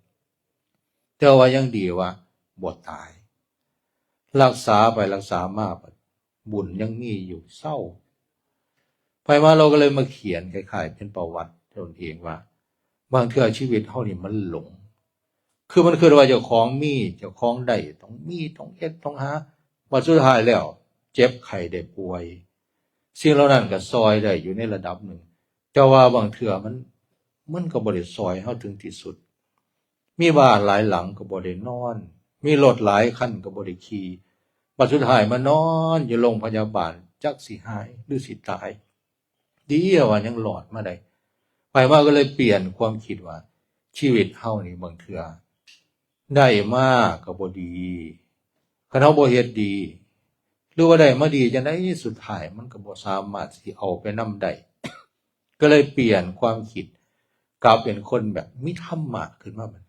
แต่ว่ายังดีว่าบ่ตาย รักษาไปรักษามา บุญยังมีอยู่ เซา ไปมาเราก็เลยมาเขียนคล้ายๆเป็นประวัติตนเองว่า บางเทื่อชีวิตเฮานี่มันหลง คือมันคิดว่าเจ้าของมี เจ้าของได้ ต้องมี ต้องเฮ็ด ต้องหา บัดสุดท้ายแล้ว เจ็บไข้ได้ป่วย สิ่งเหล่านั้นก็ซ่อยได้อยู่ในระดับหนึ่ง แต่ว่าบางเทื่อมัน มันก็บ่ได้ซ่อยเฮาถึงที่สุด มีบ้านหลายหลังก็บ่ได้นอน มีรถหลายคันก็บ่ได้ขี่ บัดสุดท้ายมานอนอยู่โรงพยาบาล จักสิหายหรือสิตาย ดีว่ายังรอดมาได้ ไปมาก็เลยเปลี่ยนความคิดว่า ชีวิตเฮานี่บางเทื่อ ได้มาก็บ่ดี คันเฮาบ่เฮ็ดดี หรือว่าได้มาดีจังใด๋ สุดท้ายมันก็บ่สามารถสิเอาไปนำได้ ก็เลยเปลี่ยนความคิด กลับเป็นคนแบบมีธรรมะขึ้นมาบัด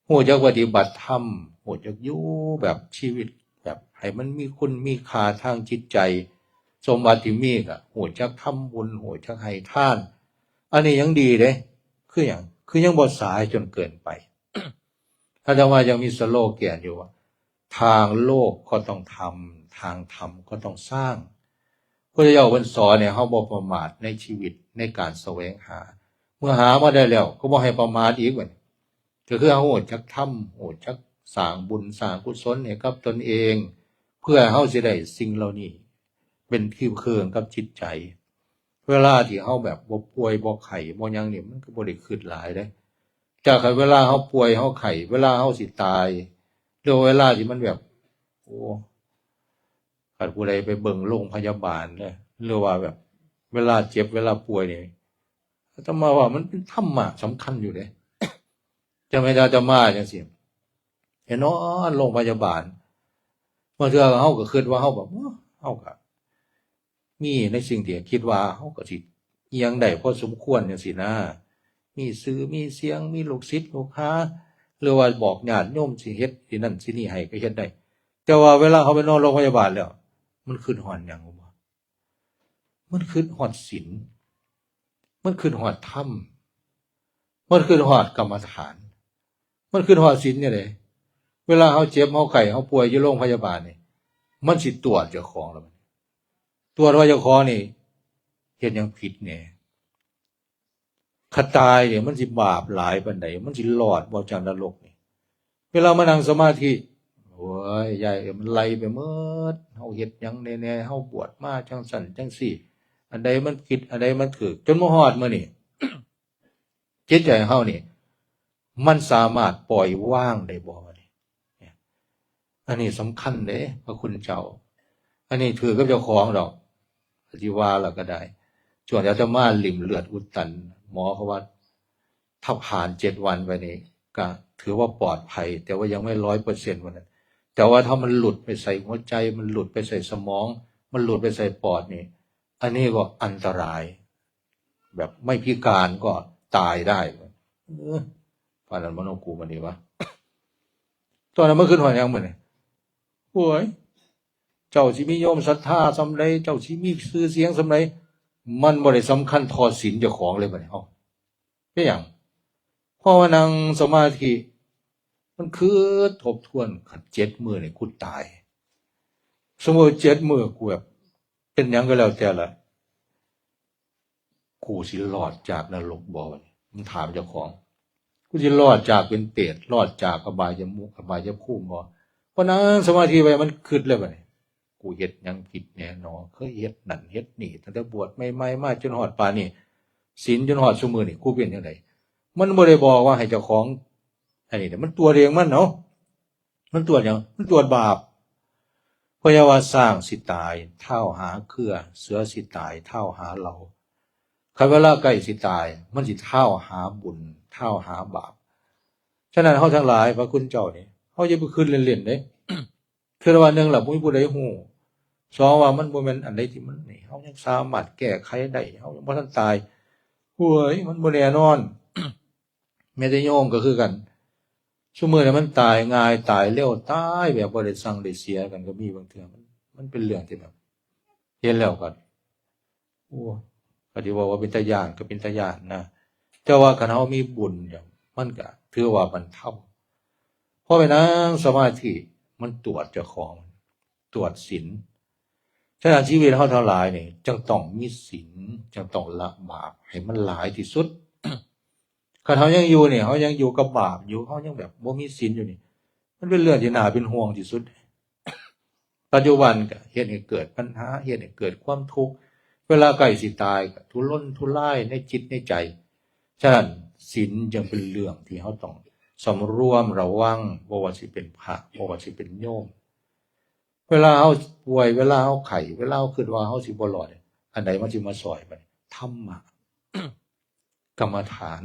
ฮู้จักปฏิบัติธรรม ฮู้จักอยู่แบบชีวิต แบบให้มันมีคุณมีค่าทางจิตใจ สมบัติที่มีก็ฮู้จักทำบุญ ฮู้จักให้ทาน อันนี้ยังดีเด้ คือหยัง คือยังบ่สายจนเกินไป อาตมายังมีสโลแกนอยู่ว่า ทางโลกก็ต้องทำ ทางธรรมก็ต้องสร้าง พุทธเจ้าเพิ่นสอนให้เฮาบ่ประมาทในชีวิตในการแสวงหา เมื่อหามาได้แล้วก็บ่ให้ประมาทอีกบัดนี้ ก็คือเฮาฮู้จักทำ ฮู้จักสร้างบุญสร้างกุศลให้กับตนเอง เพื่อเฮาสิได้สิ่งเหล่านี้ เป็นที่พึ่งกับจิตใจ เวลาที่เฮาแบบบ่ป่วยบ่ไข้บ่หยังนี่ มันก็บ่ได้คิดหลายเด้ แต่คันเวลาเฮาป่วยเฮาไข้ เวลาเฮาสิตาย หรือว่าเวลาที่มันแบบ โอ้ คันผู้ใดไปเบิ่งโรงพยาบาลเด้ หรือว่าแบบ เวลาเจ็บเวลาป่วยนี่ อาตมาว่ามันเป็นธรรมะสำคัญอยู่เด้ จั่งแม่นอาตมาจั่งซี้ เห็นนอนโรงพยาบาล บางเทื่อเฮาก็คิดว่าเฮาแบบ เฮาก็มีในสิ่งที่คิดว่าเฮาก็สิอิหยังได้พอสมควรจั่งซี้นะ มีชื่อมีเสียง มีลูกศิษย์ลูกหา หรือว่าบอกญาติโยมสิเฮ็ดสินั่นสินี่ให้ก็เฮ็ดได้ แต่ว่าเวลาเฮาไปนอนโรงพยาบาลแล้ว มันคิดฮอดหยังบ่ มันคิดฮอดศีล มันคิดฮอดธรรม มันคิดฮอดกรรมฐาน มันคิดฮอดศีลจั่งใด เวลาเฮาเจ็บเฮาไข้เฮาป่วยอยู่โรงพยาบาลนี่ มันสิตรวจเจ้าของแล้ว ตรวจว่าเจ้าของนี่เฮ็ดหยังผิดแหน่ คันตายนี่มันสิบาปหลายปานใด มันสิรอดบ่จากนรกนี่ เวลามานั่งสมาธิ โอ้ย ยายเอ้ย มันไล่ไปหมด เฮาเฮ็ดหยังแหน่ๆ เฮาบวชมาจั่งซั้นจั่งซี้ อันใดมันผิด อันใดมันถูก จนมาฮอดมื้อนี้ จิตใจเฮานี่ มันสามารถปล่อยวางได้บ่วะนี่ เนี่ย อันนี้สำคัญเด้ พระคุณเจ้า อันนี้ถือกับเจ้าของดอก สิว่าแล้วก็ได้ ช่วงอาตมาริ่มเลือดอุดตัน หมอเขาว่า ถ้าผ่านเจ็ดวันไปนี่ ก็ถือว่าปลอดภัย แต่ว่ายังไม่ร้อยเปอร์เซ็นต์ว่านั้น แต่ว่าถ้ามันหลุดไปใส่หัวใจ มันหลุดไปใส่สมอง มันหลุดไปใส่ปอดนี่ อันนี้ก็อันตราย แบบไม่พิการก็ตายได้ เออ ปานนั้นบ่เนาะ กูมันนี่วะ ตอนนั้นมันคิดฮอดหยังมื้อนี้ โอ้ย เจ้าสิมีโยมศรัทธาส่ำใด เจ้าสิมีชื่อเสียงส่ำใด มันบ่ได้สำคัญเท่าศีลเจ้าของเลยบัดนี้ เอ้า เป็นหยัง เพราะว่านั่งสมาธิ มันคิดทบทวน คันเจ็ดมื้อนี่กูตาย สมมุติเจ็ดมื้อกูแบบ เป็นหยังก็แล้วแต่ละ กูสิรอดจากนรกบ่วะนี่ มันถามเจ้าของ กูสิรอดจากเป็นเปรต รอดจากอบายมุข อบายภูมิบ่ เพราะนั่งสมาธิไว้มันคิดเลยบัดนี้ กูเฮ็ดหยังผิดแหน่หนอ เคยเฮ็ดนั่นเฮ็ดนี่ ตั้งแต่บวชใหม่ๆ มาจนฮอดปานนี้ ศีลจนฮอดซุมื้อนี่ กูเป็นจั่งใด มันบ่ได้บอกว่าให้เจ้าของ อันนี้เด้ มันตรวจเองมันเนาะ มันตรวจหยัง มันตรวจบาป เพราะว่าช้างสิตาย เท้าหาเครือ เสือสิตาย เท้าหาเหล่า คันเวลาใกล้สิตาย มันสิเท้าหาบุญ เท้าหาบาป ฉะนั้นเฮาทั้งหลาย พระคุณเจ้านี่ เฮาอย่าไปคิดเล่นๆ เด้ คิดว่า หนึ่งล่ะ บ่มีผู้ใดฮู้ สองว่ามันบ่แม่นอันใดที่มันนี่ เฮายังสามารถแก้ไขได้ เฮายังบ่ทันตาย โอ้ย มันบ่แน่นอน แม้แต่โยมก็คือกัน ซุมื้อนี้มันตายง่าย ตายเร็ว ตายแบบบ่ได้สั่งได้เสียกันก็มี บางเทื่อมัน มันเป็นเรื่องที่แบบ เห็นแล้วก็ โอ้ ก็สิเว้าว่าเป็นตาย้านก็เป็นตาย้านนะ แต่ว่าคันเฮามีบุญเนี่ย มันก็ถือว่าบรรเทา เพราะไปนั่งสมาธิ มันตรวจเจ้าของ ตรวจศีล ฉะนั้นชีวิตเฮาทั้งหลายนี่ จึงต้องมีศีล จึงต้องละบาปให้มันหลายที่สุด คันเฮายังอยู่นี่ เฮายังอยู่กับบาปอยู่ เฮายังแบบบ่มีศีลอยู่นี่ มันเป็นเรื่องที่น่าเป็นห่วงที่สุด ปัจจุบันก็เฮ็ดให้เกิดปัญหา เฮ็ดให้เกิดความทุกข์ เวลาใกล้สิตายก็ทุรนทุรายในจิตในใจ ฉะนั้นศีลจึงเป็นเรื่องที่เฮาต้องสำรวมระวัง บ่ว่าสิเป็นพระ บ่ว่าสิเป็นโยม เวลาเฮาป่วย เวลาเฮาไข้ เวลาเฮาคิดว่าเฮาสิบ่รอด อันใดมันสิมาซ่อยบัดนี้ ธรรมะ กรรมฐาน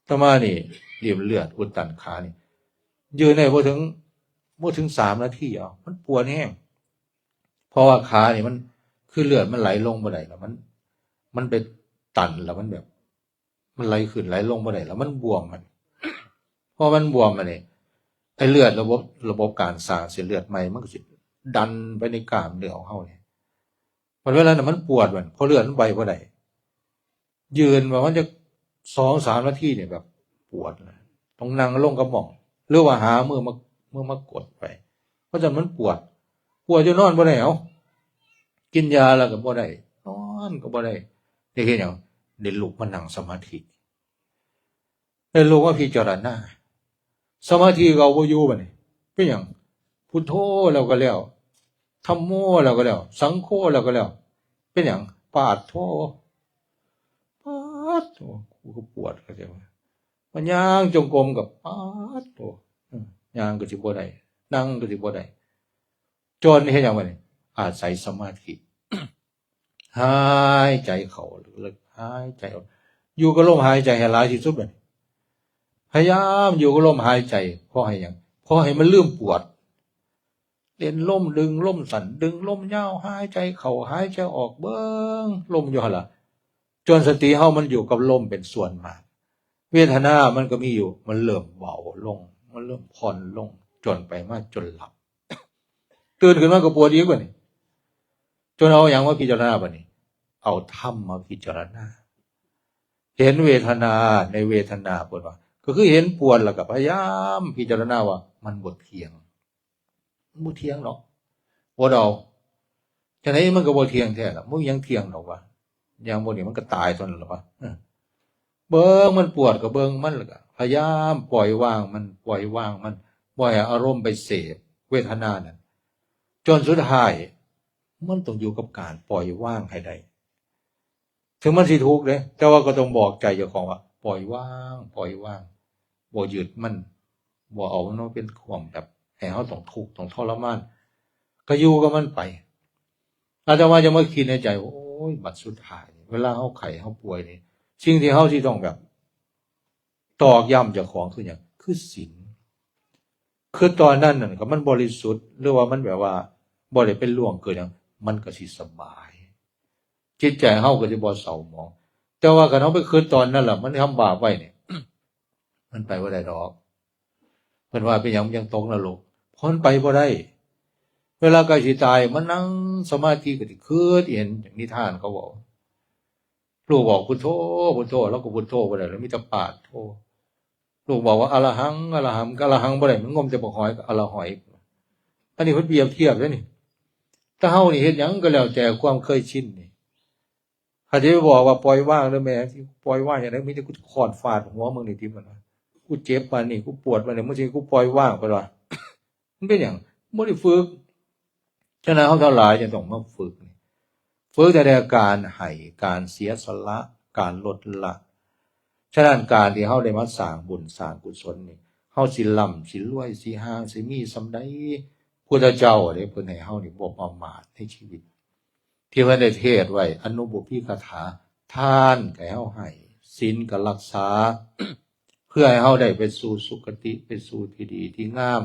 อาตมานี่ริ่มเลือดอุดตันขานี่ ยืนได้บ่ถึง บ่ถึงสามนาที เอ้า มันปวดแฮง เพราะว่าขานี่มัน คือเลือดมันไหลลงบ่ได้แล้ว มัน มันไปตันแล้ว มันแบบ มันไหลขึ้นไหลลงบ่ได้แล้ว มันบวมมัน พอมันบวมมานี่ ไอ้เลือดระบบ ระบบการสร้างเส้นเลือดใหม่ มันก็สิดันไปในกล้ามเนื้อของเฮานี่ มันเวลานั้นมันปวดมัน พอเลือดมันไปบ่ได้ ยืนประมาณจักสองสามนาทีเนี่ยแบบปวดนะ ต้องนั่งลงกับหม่อง หรือว่าหามือมา มือมากดไป เพราะฉะนั้นมันปวด ปวดจนนอนบ่ได้ เอ้า กินยาแล้วก็บ่ได้ นอนก็บ่ได้ ได้เฮ็ดหยัง ได้ลุกมานั่งสมาธิ ได้ลุกมาพิจารณา สมาธิก็เอาบ่อยู่บัดนี้ เป็นหยัง พุทโธแล้วก็แล้ว ธัมโมแล้วก็แล้ว สังโฆแล้วก็แล้ว เป็นหยัง ปาดโธ ปาดโธ กูก็ปวด เข้าใจบ่ มันย่างจงกรมกับปาดโธ อืม ย่างก็สิบ่ได้ นั่งก็สิบ่ได้ จนเฮ็ดหยังบัดนี้ อาศัยสมาธิ หายใจเข้าลึกๆ หายใจออก อยู่กับลมหายใจให้หลายที่สุดบัดนี้ พยายามอยู่กับลมหายใจ เพราะให้หยัง เพราะให้มันลืมปวด เล่นลม ดึงลมสั้น ดึงลมยาว หายใจเข้า หายใจออก เบิ่งลมอยู่หั่นล่ะ จนสติเฮามันอยู่กับลมเป็นส่วนมาก เวทนามันก็มีอยู่ มันเริ่มเบาลง มันเริ่มผ่อนลง จนไปมาจนหลับ ตื่นขึ้นมาก็ปวดอีกบัดนี้ จนเอาหยังมาพิจารณาบัดนี้ เอาธรรมมาพิจารณา เห็นเวทนาในเวทนา เพิ่นว่า ก็คือเห็นปวดแล้วก็พยายามพิจารณาว่ามันบ่เที่ยง มันบ่เที่ยงดอก อดเอา จั่งใดมันก็บ่เที่ยงแท้ล่ะ บ่มีหยังเที่ยงดอกวะ อย่างพวกนี้มันก็ตายเท่านั้นล่ะวะ เออ เบิ่งมันปวดก็เบิ่งมัน แล้วก็พยายามปล่อยวางมัน ปล่อยวางมัน บ่ให้อารมณ์ไปเสพเวทนานั้น จนสุดท้าย มันต้องอยู่กับการปล่อยวางให้ได้ ถึงมันสิทุกข์เด้ แต่ว่าก็ต้องบอกใจเจ้าของว่า ปล่อยวาง ปล่อยวาง บ่ยึดมัน บ่เอามันมาเป็นความแบบ ให้เฮาต้องทุกข์ ต้องทรมาน ก็อยู่กับมันไป อาตมาจะมาคิดในใจว่า โอ้ย บัดสุดท้ายนี่ เวลาเฮาไข้ เฮาป่วยนี่ สิ่งที่เฮาสิต้องแบบ ตอกย้ำเจ้าของคือหยัง คือศีล คือตอนนั้นนั่นก็มันบริสุทธิ์ หรือว่ามันแบบว่าบ่ได้เป็นล่วงเกินหยัง มันก็สิสบาย จิตใจเฮาก็สิบ่เศร้าหมอง แต่ว่าคันเฮาไปคิดตอนนั้นล่ะ มันทำบาปไว้นี่ มันไปบ่ได้ดอก เพิ่นว่าเป็นหยังมันยังตกนรก เพราะมันไปบ่ได้ เวลาใกล้สิตาย มันนั่งสมาธิก็สิคิดเห็น อย่างนิทานเขาเว้า ลูกบอกพุทโธ พุทโธ แล้วก็พุทโธบ่ได้ แล้วมีแต่ปาดโธ ลูกบอกว่าอะระหัง อะระหัง ก็อะระหังบ่ได้ มันงมแต่บักหอยก็อะระหอย อันนี้เพิ่นเปรียบเทียบเด้นี่ ถ้าเฮานี่เฮ็ดหยังก็แล้วแต่ความเคยชินนี่ ถ้าจะไปบอกว่าปล่อยวางเด้อแม่ ปล่อยวางจั่งใด มีแต่กูค้อนฟาดหัวมึงนี่ติ มันว่า กูเจ็บปานนี้ กูปวดปานนี้ มึงสิให้กูปล่อยวาง เพิ่นว่า มันเป็นหยัง บ่ได้ฝึก ฉะนั้นเฮาทั้งหลายจึงต้องมาฝึกนี่ ฝึกแต่ในการให้ การเสียสละ การลดละ ฉะนั้นการที่เฮาได้มาสร้างบุญสร้างกุศลนี่ เฮาสิร่ำสิรวยสิห่างสิมีส่ำใด พุทธเจ้าเด้ เพิ่นให้เฮานี่บ่ประมาทในชีวิต ที่เพิ่นได้เทศน์ไว้ อนุบุพพิกถา ทานก็ให้เฮาให้ ศีลก็รักษา เพื่อให้เฮาได้ไปสู่สุคติ ไปสู่ที่ดีที่งาม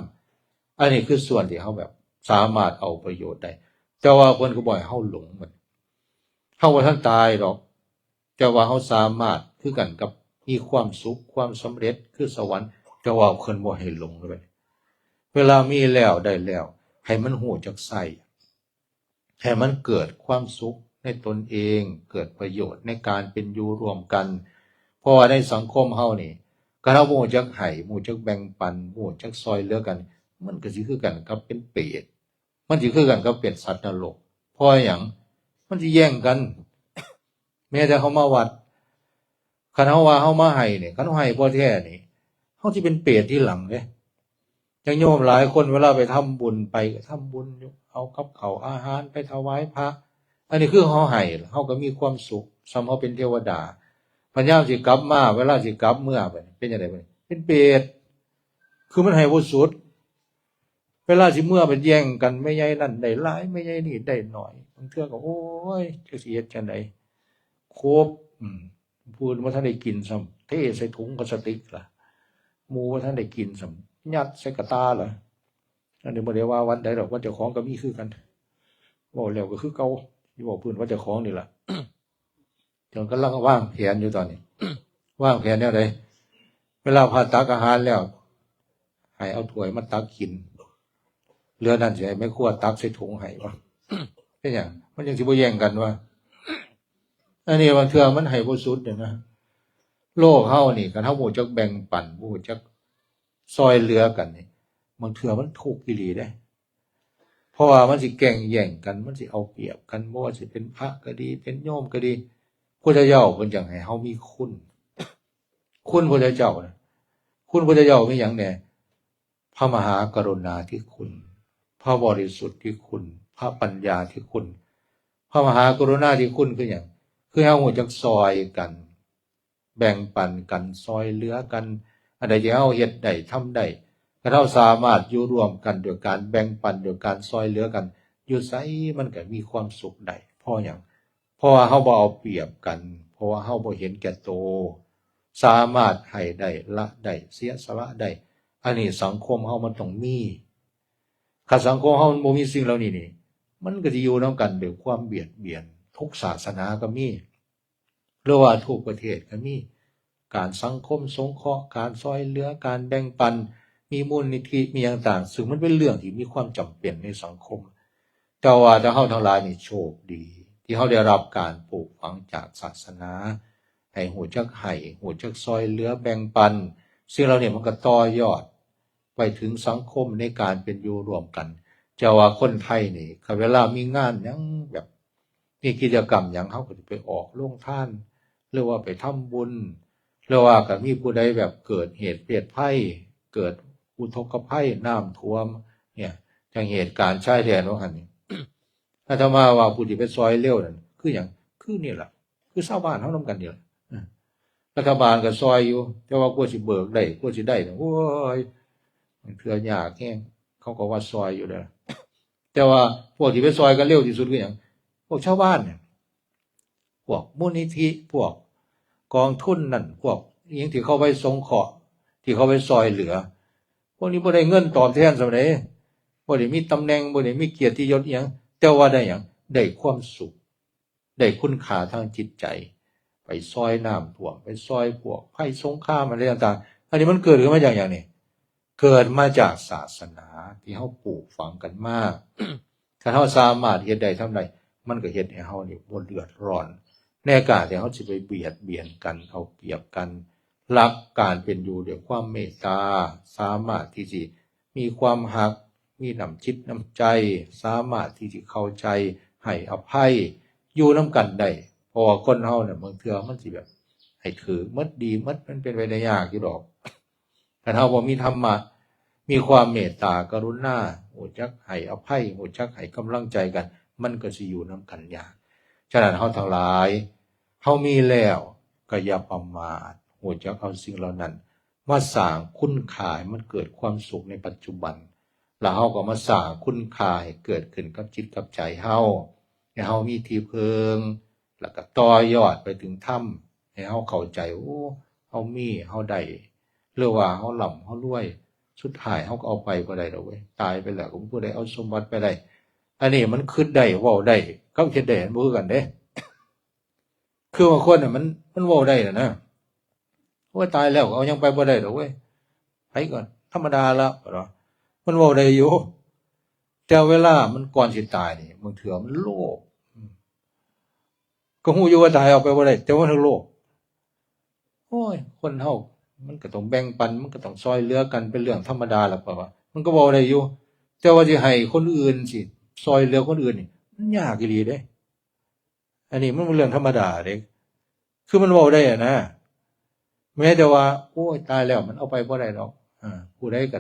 อันนี้คือส่วนที่เฮาแบบสามารถเอาประโยชน์ได้ แต่ว่าเพิ่นก็บ่ให้เฮาหลงมัน เฮาบ่ทันตายดอก แต่ว่าเฮาสามารถคือกันกับมีความสุข ความสำเร็จ คือสวรรค์ แต่ว่าเพิ่นบ่ให้หลงเลย เวลามีแล้วได้แล้ว ให้มันรู้จักใช้ ให้มันเกิดความสุขในตนเอง เกิดประโยชน์ในการเป็นอยู่ร่วมกัน เพราะว่าในสังคมเฮานี่ คันเฮาบ่รู้จักให้ บ่รู้จักแบ่งปัน บ่รู้จักซ่อยเหลือกัน มันก็สิคือกันกับเป็นเปรต มันสิคือกันกับเป็นสัตว์นรก เพราะหยัง มันสิแย่งกัน แม้แต่เฮามาวัด คันเฮาว่าเฮามาให้นี่ คันเฮาให้บ่แท้นี่ เฮาสิเป็นเปรตทีหลังเด้ อย่างโยมหลายคนเวลาไปทำบุญ ไปก็ทำบุญอยู่ เอากับข้าวอาหารไปถวายพระ อันนี้คือเฮาให้ เฮาก็มีความสุข ส่ำเฮาเป็นเทวดา บัดยามสิกลับมา เวลาสิกลับเมือบัดนี้ เป็นจั่งใดบัดนี้ เป็นเปรต คือมันให้บ่สุด เวลาสิเมือบัดแย่งกัน แม่ใหญ่นั่นได้หลาย แม่ใหญ่นี่ได้น้อย บางเทื่อก็ โอ้ย จักสิเฮ็ดจั่งใด ครบ อืม ผู้อื่นบ่ทันได้กินซ้ำ เทใส่ถุงพลาสติกล่ะ หมู่บ่ทันได้กินซ้ำ ยัดใส่กระตาล่ะ อันนี้บ่ได้ว่าวัดใดดอก วัดเจ้าของก็มีคือกัน เว้าแล้วก็คือเก่า สิเว้าพื้นวัดเจ้าของนี่ล่ะ เพิ่นกำลังวางแผนอยู่ตอนนี้ วางแผนแนวใด เวลาพระตักอาหารแล้ว ให้เอาถ้วยมาตักกิน เหลือนั่นสิให้แม่ครัวตักใส่ถุงให้วะ เป็นหยัง มันจั่งสิบ่แย่งกันวะ อันนี้บางเทื่อมันให้บ่สุดเนี่ยนะ โลกเฮานี่ คันเฮาบ่รู้จักแบ่งปัน บ่รู้จักซ่อยเหลือกันนี่ บางเทื่อมันทุกข์อีหลีเด้ เพราะว่ามันสิแก่งแย่งกัน มันสิเอาเปรียบกัน บ่ว่าสิเป็นพระก็ดี เป็นโยมก็ดี พุทธเจ้าเพิ่นจั่งให้เฮามีคุณ คุณพุทธเจ้านะ คุณพุทธเจ้ามีหยังแหน่ พระมหากรุณาธิคุณ พระบริสุทธิ์ที่คุณ พระปัญญาที่คุณ พระมหากรุณาธิคุณคือหยัง คือเฮารู้จักซ่อยกัน แบ่งปันกัน ซ่อยเหลือกัน อันใดที่เฮาเฮ็ดได้ ทำได้ คันเฮาสามารถอยู่ร่วมกันโดยการแบ่งปัน โดยการซ่อยเหลือกัน อยู่ไสมันก็มีความสุขได้ เพราะหยัง เพราะว่าเฮาบ่เอาเปรียบกัน เพราะว่าเฮาบ่เห็นแก่โต สามารถให้ได้ ละได้ เสียสละได้ อันนี้สังคมเฮามันต้องมี คันสังคมเฮามันบ่มีสิ่งเหล่านี้นี่ มันก็สิอยู่นำกันด้วยความเบียดเบียน ทุกศาสนาก็มี หรือว่าทุกประเทศก็มี การสังคมสงเคราะห์ การซ่อยเหลือ การแบ่งปัน มีมูลนิธิ มีหยังต่าง ซึ่งมันเป็นเรื่องที่มีความจำเป็นในสังคม แต่ว่าถ้าเฮาทั้งหลายนี่โชคดี ที่เฮาได้รับการปลูกฝังจากศาสนา ให้ฮู้จักให้ ฮู้จักซ่อยเหลือแบ่งปัน สิ่งเหล่านี้มันก็ต่อยอดไปถึงสังคมในการเป็นอยู่ร่วมกัน จะว่าคนไทยนี่ คันเวลามีงานหยังแบบ มีกิจกรรมหยัง เฮาก็สิไปออกโรงทาน หรือว่าไปทำบุญ หรือว่าก็มีผู้ใดแบบเกิดเหตุเพศภัย เกิดอุทกภัย น้ำท่วม เนี่ย อย่างเหตุการณ์ชายแดนว่าหั่นนี่ อาตมาว่าผู้ที่ไปซ่อยเหลือนั่น คือหยัง คือนี่ล่ะ คือชาวบ้านเฮานำกันนี่ล่ะ เออ รัฐบาลก็ซ่อยอยู่ แต่ว่ากว่าสิเบิกได้ กว่าสิได้เนี่ย โอ้ย เทื่อยากแฮง เขาก็ว่าซ่อยอยู่เด้อ แต่ว่าพวกที่ไปซ่อยกันเร็วที่สุดคือหยัง พวกชาวบ้านเนี่ย พวกมูลนิธิ พวกกองทุนนั่น พวกอิหยังที่เขาไปสงเคราะห์ ที่เขาไปซ่อยเหลือ พวกนี้บ่ได้เงินตอบแทนส่ำใด บ่ได้มีตำแหน่ง บ่ได้มีเกียรติยศอิหยัง แต่ว่าได้หยัง ได้ความสุข ได้คุณค่าทางจิตใจ ไปซ่อยน้ำท่วม ไปซ่อยพวกภัยสงครามอะไรต่างๆ อันนี้มันเกิดขึ้นมาจากหยังนี่ เกิดมาจากศาสนาที่เฮาปลูกฝังกันมา คันเฮาสามารถเฮ็ดได้ทำได้ มันก็เฮ็ดให้เฮานี่บ่เดือดร้อน ในการที่เฮาสิไปเบียดเบียนกัน เอาเปรียบกัน รักการเป็นอยู่ด้วยความเมตตา สามารถที่สิมีความฮัก มีน้ำจิตน้ำใจ สามารถที่สิเข้าใจ ให้อภัย อยู่นำกันได้ เพราะว่าคนเฮาเนี่ย บางเทื่อมันสิแบบ ให้ถืกหมดดีหมด มันเป็นไปได้ยากอยู่ดอก คันเฮาบ่มีธรรมะ มีความเมตตากรุณา ฮู้จักให้อภัย ฮู้จักให้กำลังใจกัน มันก็สิอยู่นำกันยาก ฉะนั้นเฮาทั้งหลาย เฮามีแล้วก็อย่าประมาท ฮู้จักเอาสิ่งเหล่านั้นมาสร้างคุณค่าให้มันเกิดความสุขในปัจจุบัน แล้วเฮาก็มาสร้างคุณค่าให้เกิดขึ้นกับจิตกับใจเฮา ให้เฮามีที่เพิง แล้วก็ต่อยอดไปถึงธรรม ให้เฮาเข้าใจ โอ้ เฮามี เฮาได้ หรือว่าเฮาร่ำ เฮารวย สุดท้ายเฮาก็เอาไปบ่ได้ดอกเว้ย ตายไปแล้วก็บ่มีผู้ใดเอาสมบัติไปได้ อันนี้มันคิดได้ เว้าได้ กับเฮ็ดได้ มันบ่คือกันเด้ คือบางคนน่ะมัน มันเว้าได้น่ะนะ โอ้ย ตายแล้วก็เอาหยังไปบ่ได้ดอกเว้ย ไผก็ธรรมดาละ มันเว้าได้อยู่ แต่เวลามันก่อนสิตายนี่ บางเทื่อมันโลภ อืม ก็ฮู้อยู่ว่าตายเอาไปบ่ได้ แต่ว่ามันโลภ โอ้ย คนเฮามันก็ต้องแบ่งปัน มันก็ต้องซ่อยเหลือกัน เป็นเรื่องธรรมดาล่ะ เพราะว่ามันก็เว้าได้อยู่ แต่ว่าสิให้คนอื่นสิซ่อยเหลือคนอื่นนี่ มันยากอีหลีเด้ อันนี้มันเป็นเรื่องธรรมดาเด้ คือมันเว้าได้อะนะ แม้แต่ว่า โอ้ย ตายแล้ว มันเอาไปบ่ได้ดอก อ่า ผู้ใดก็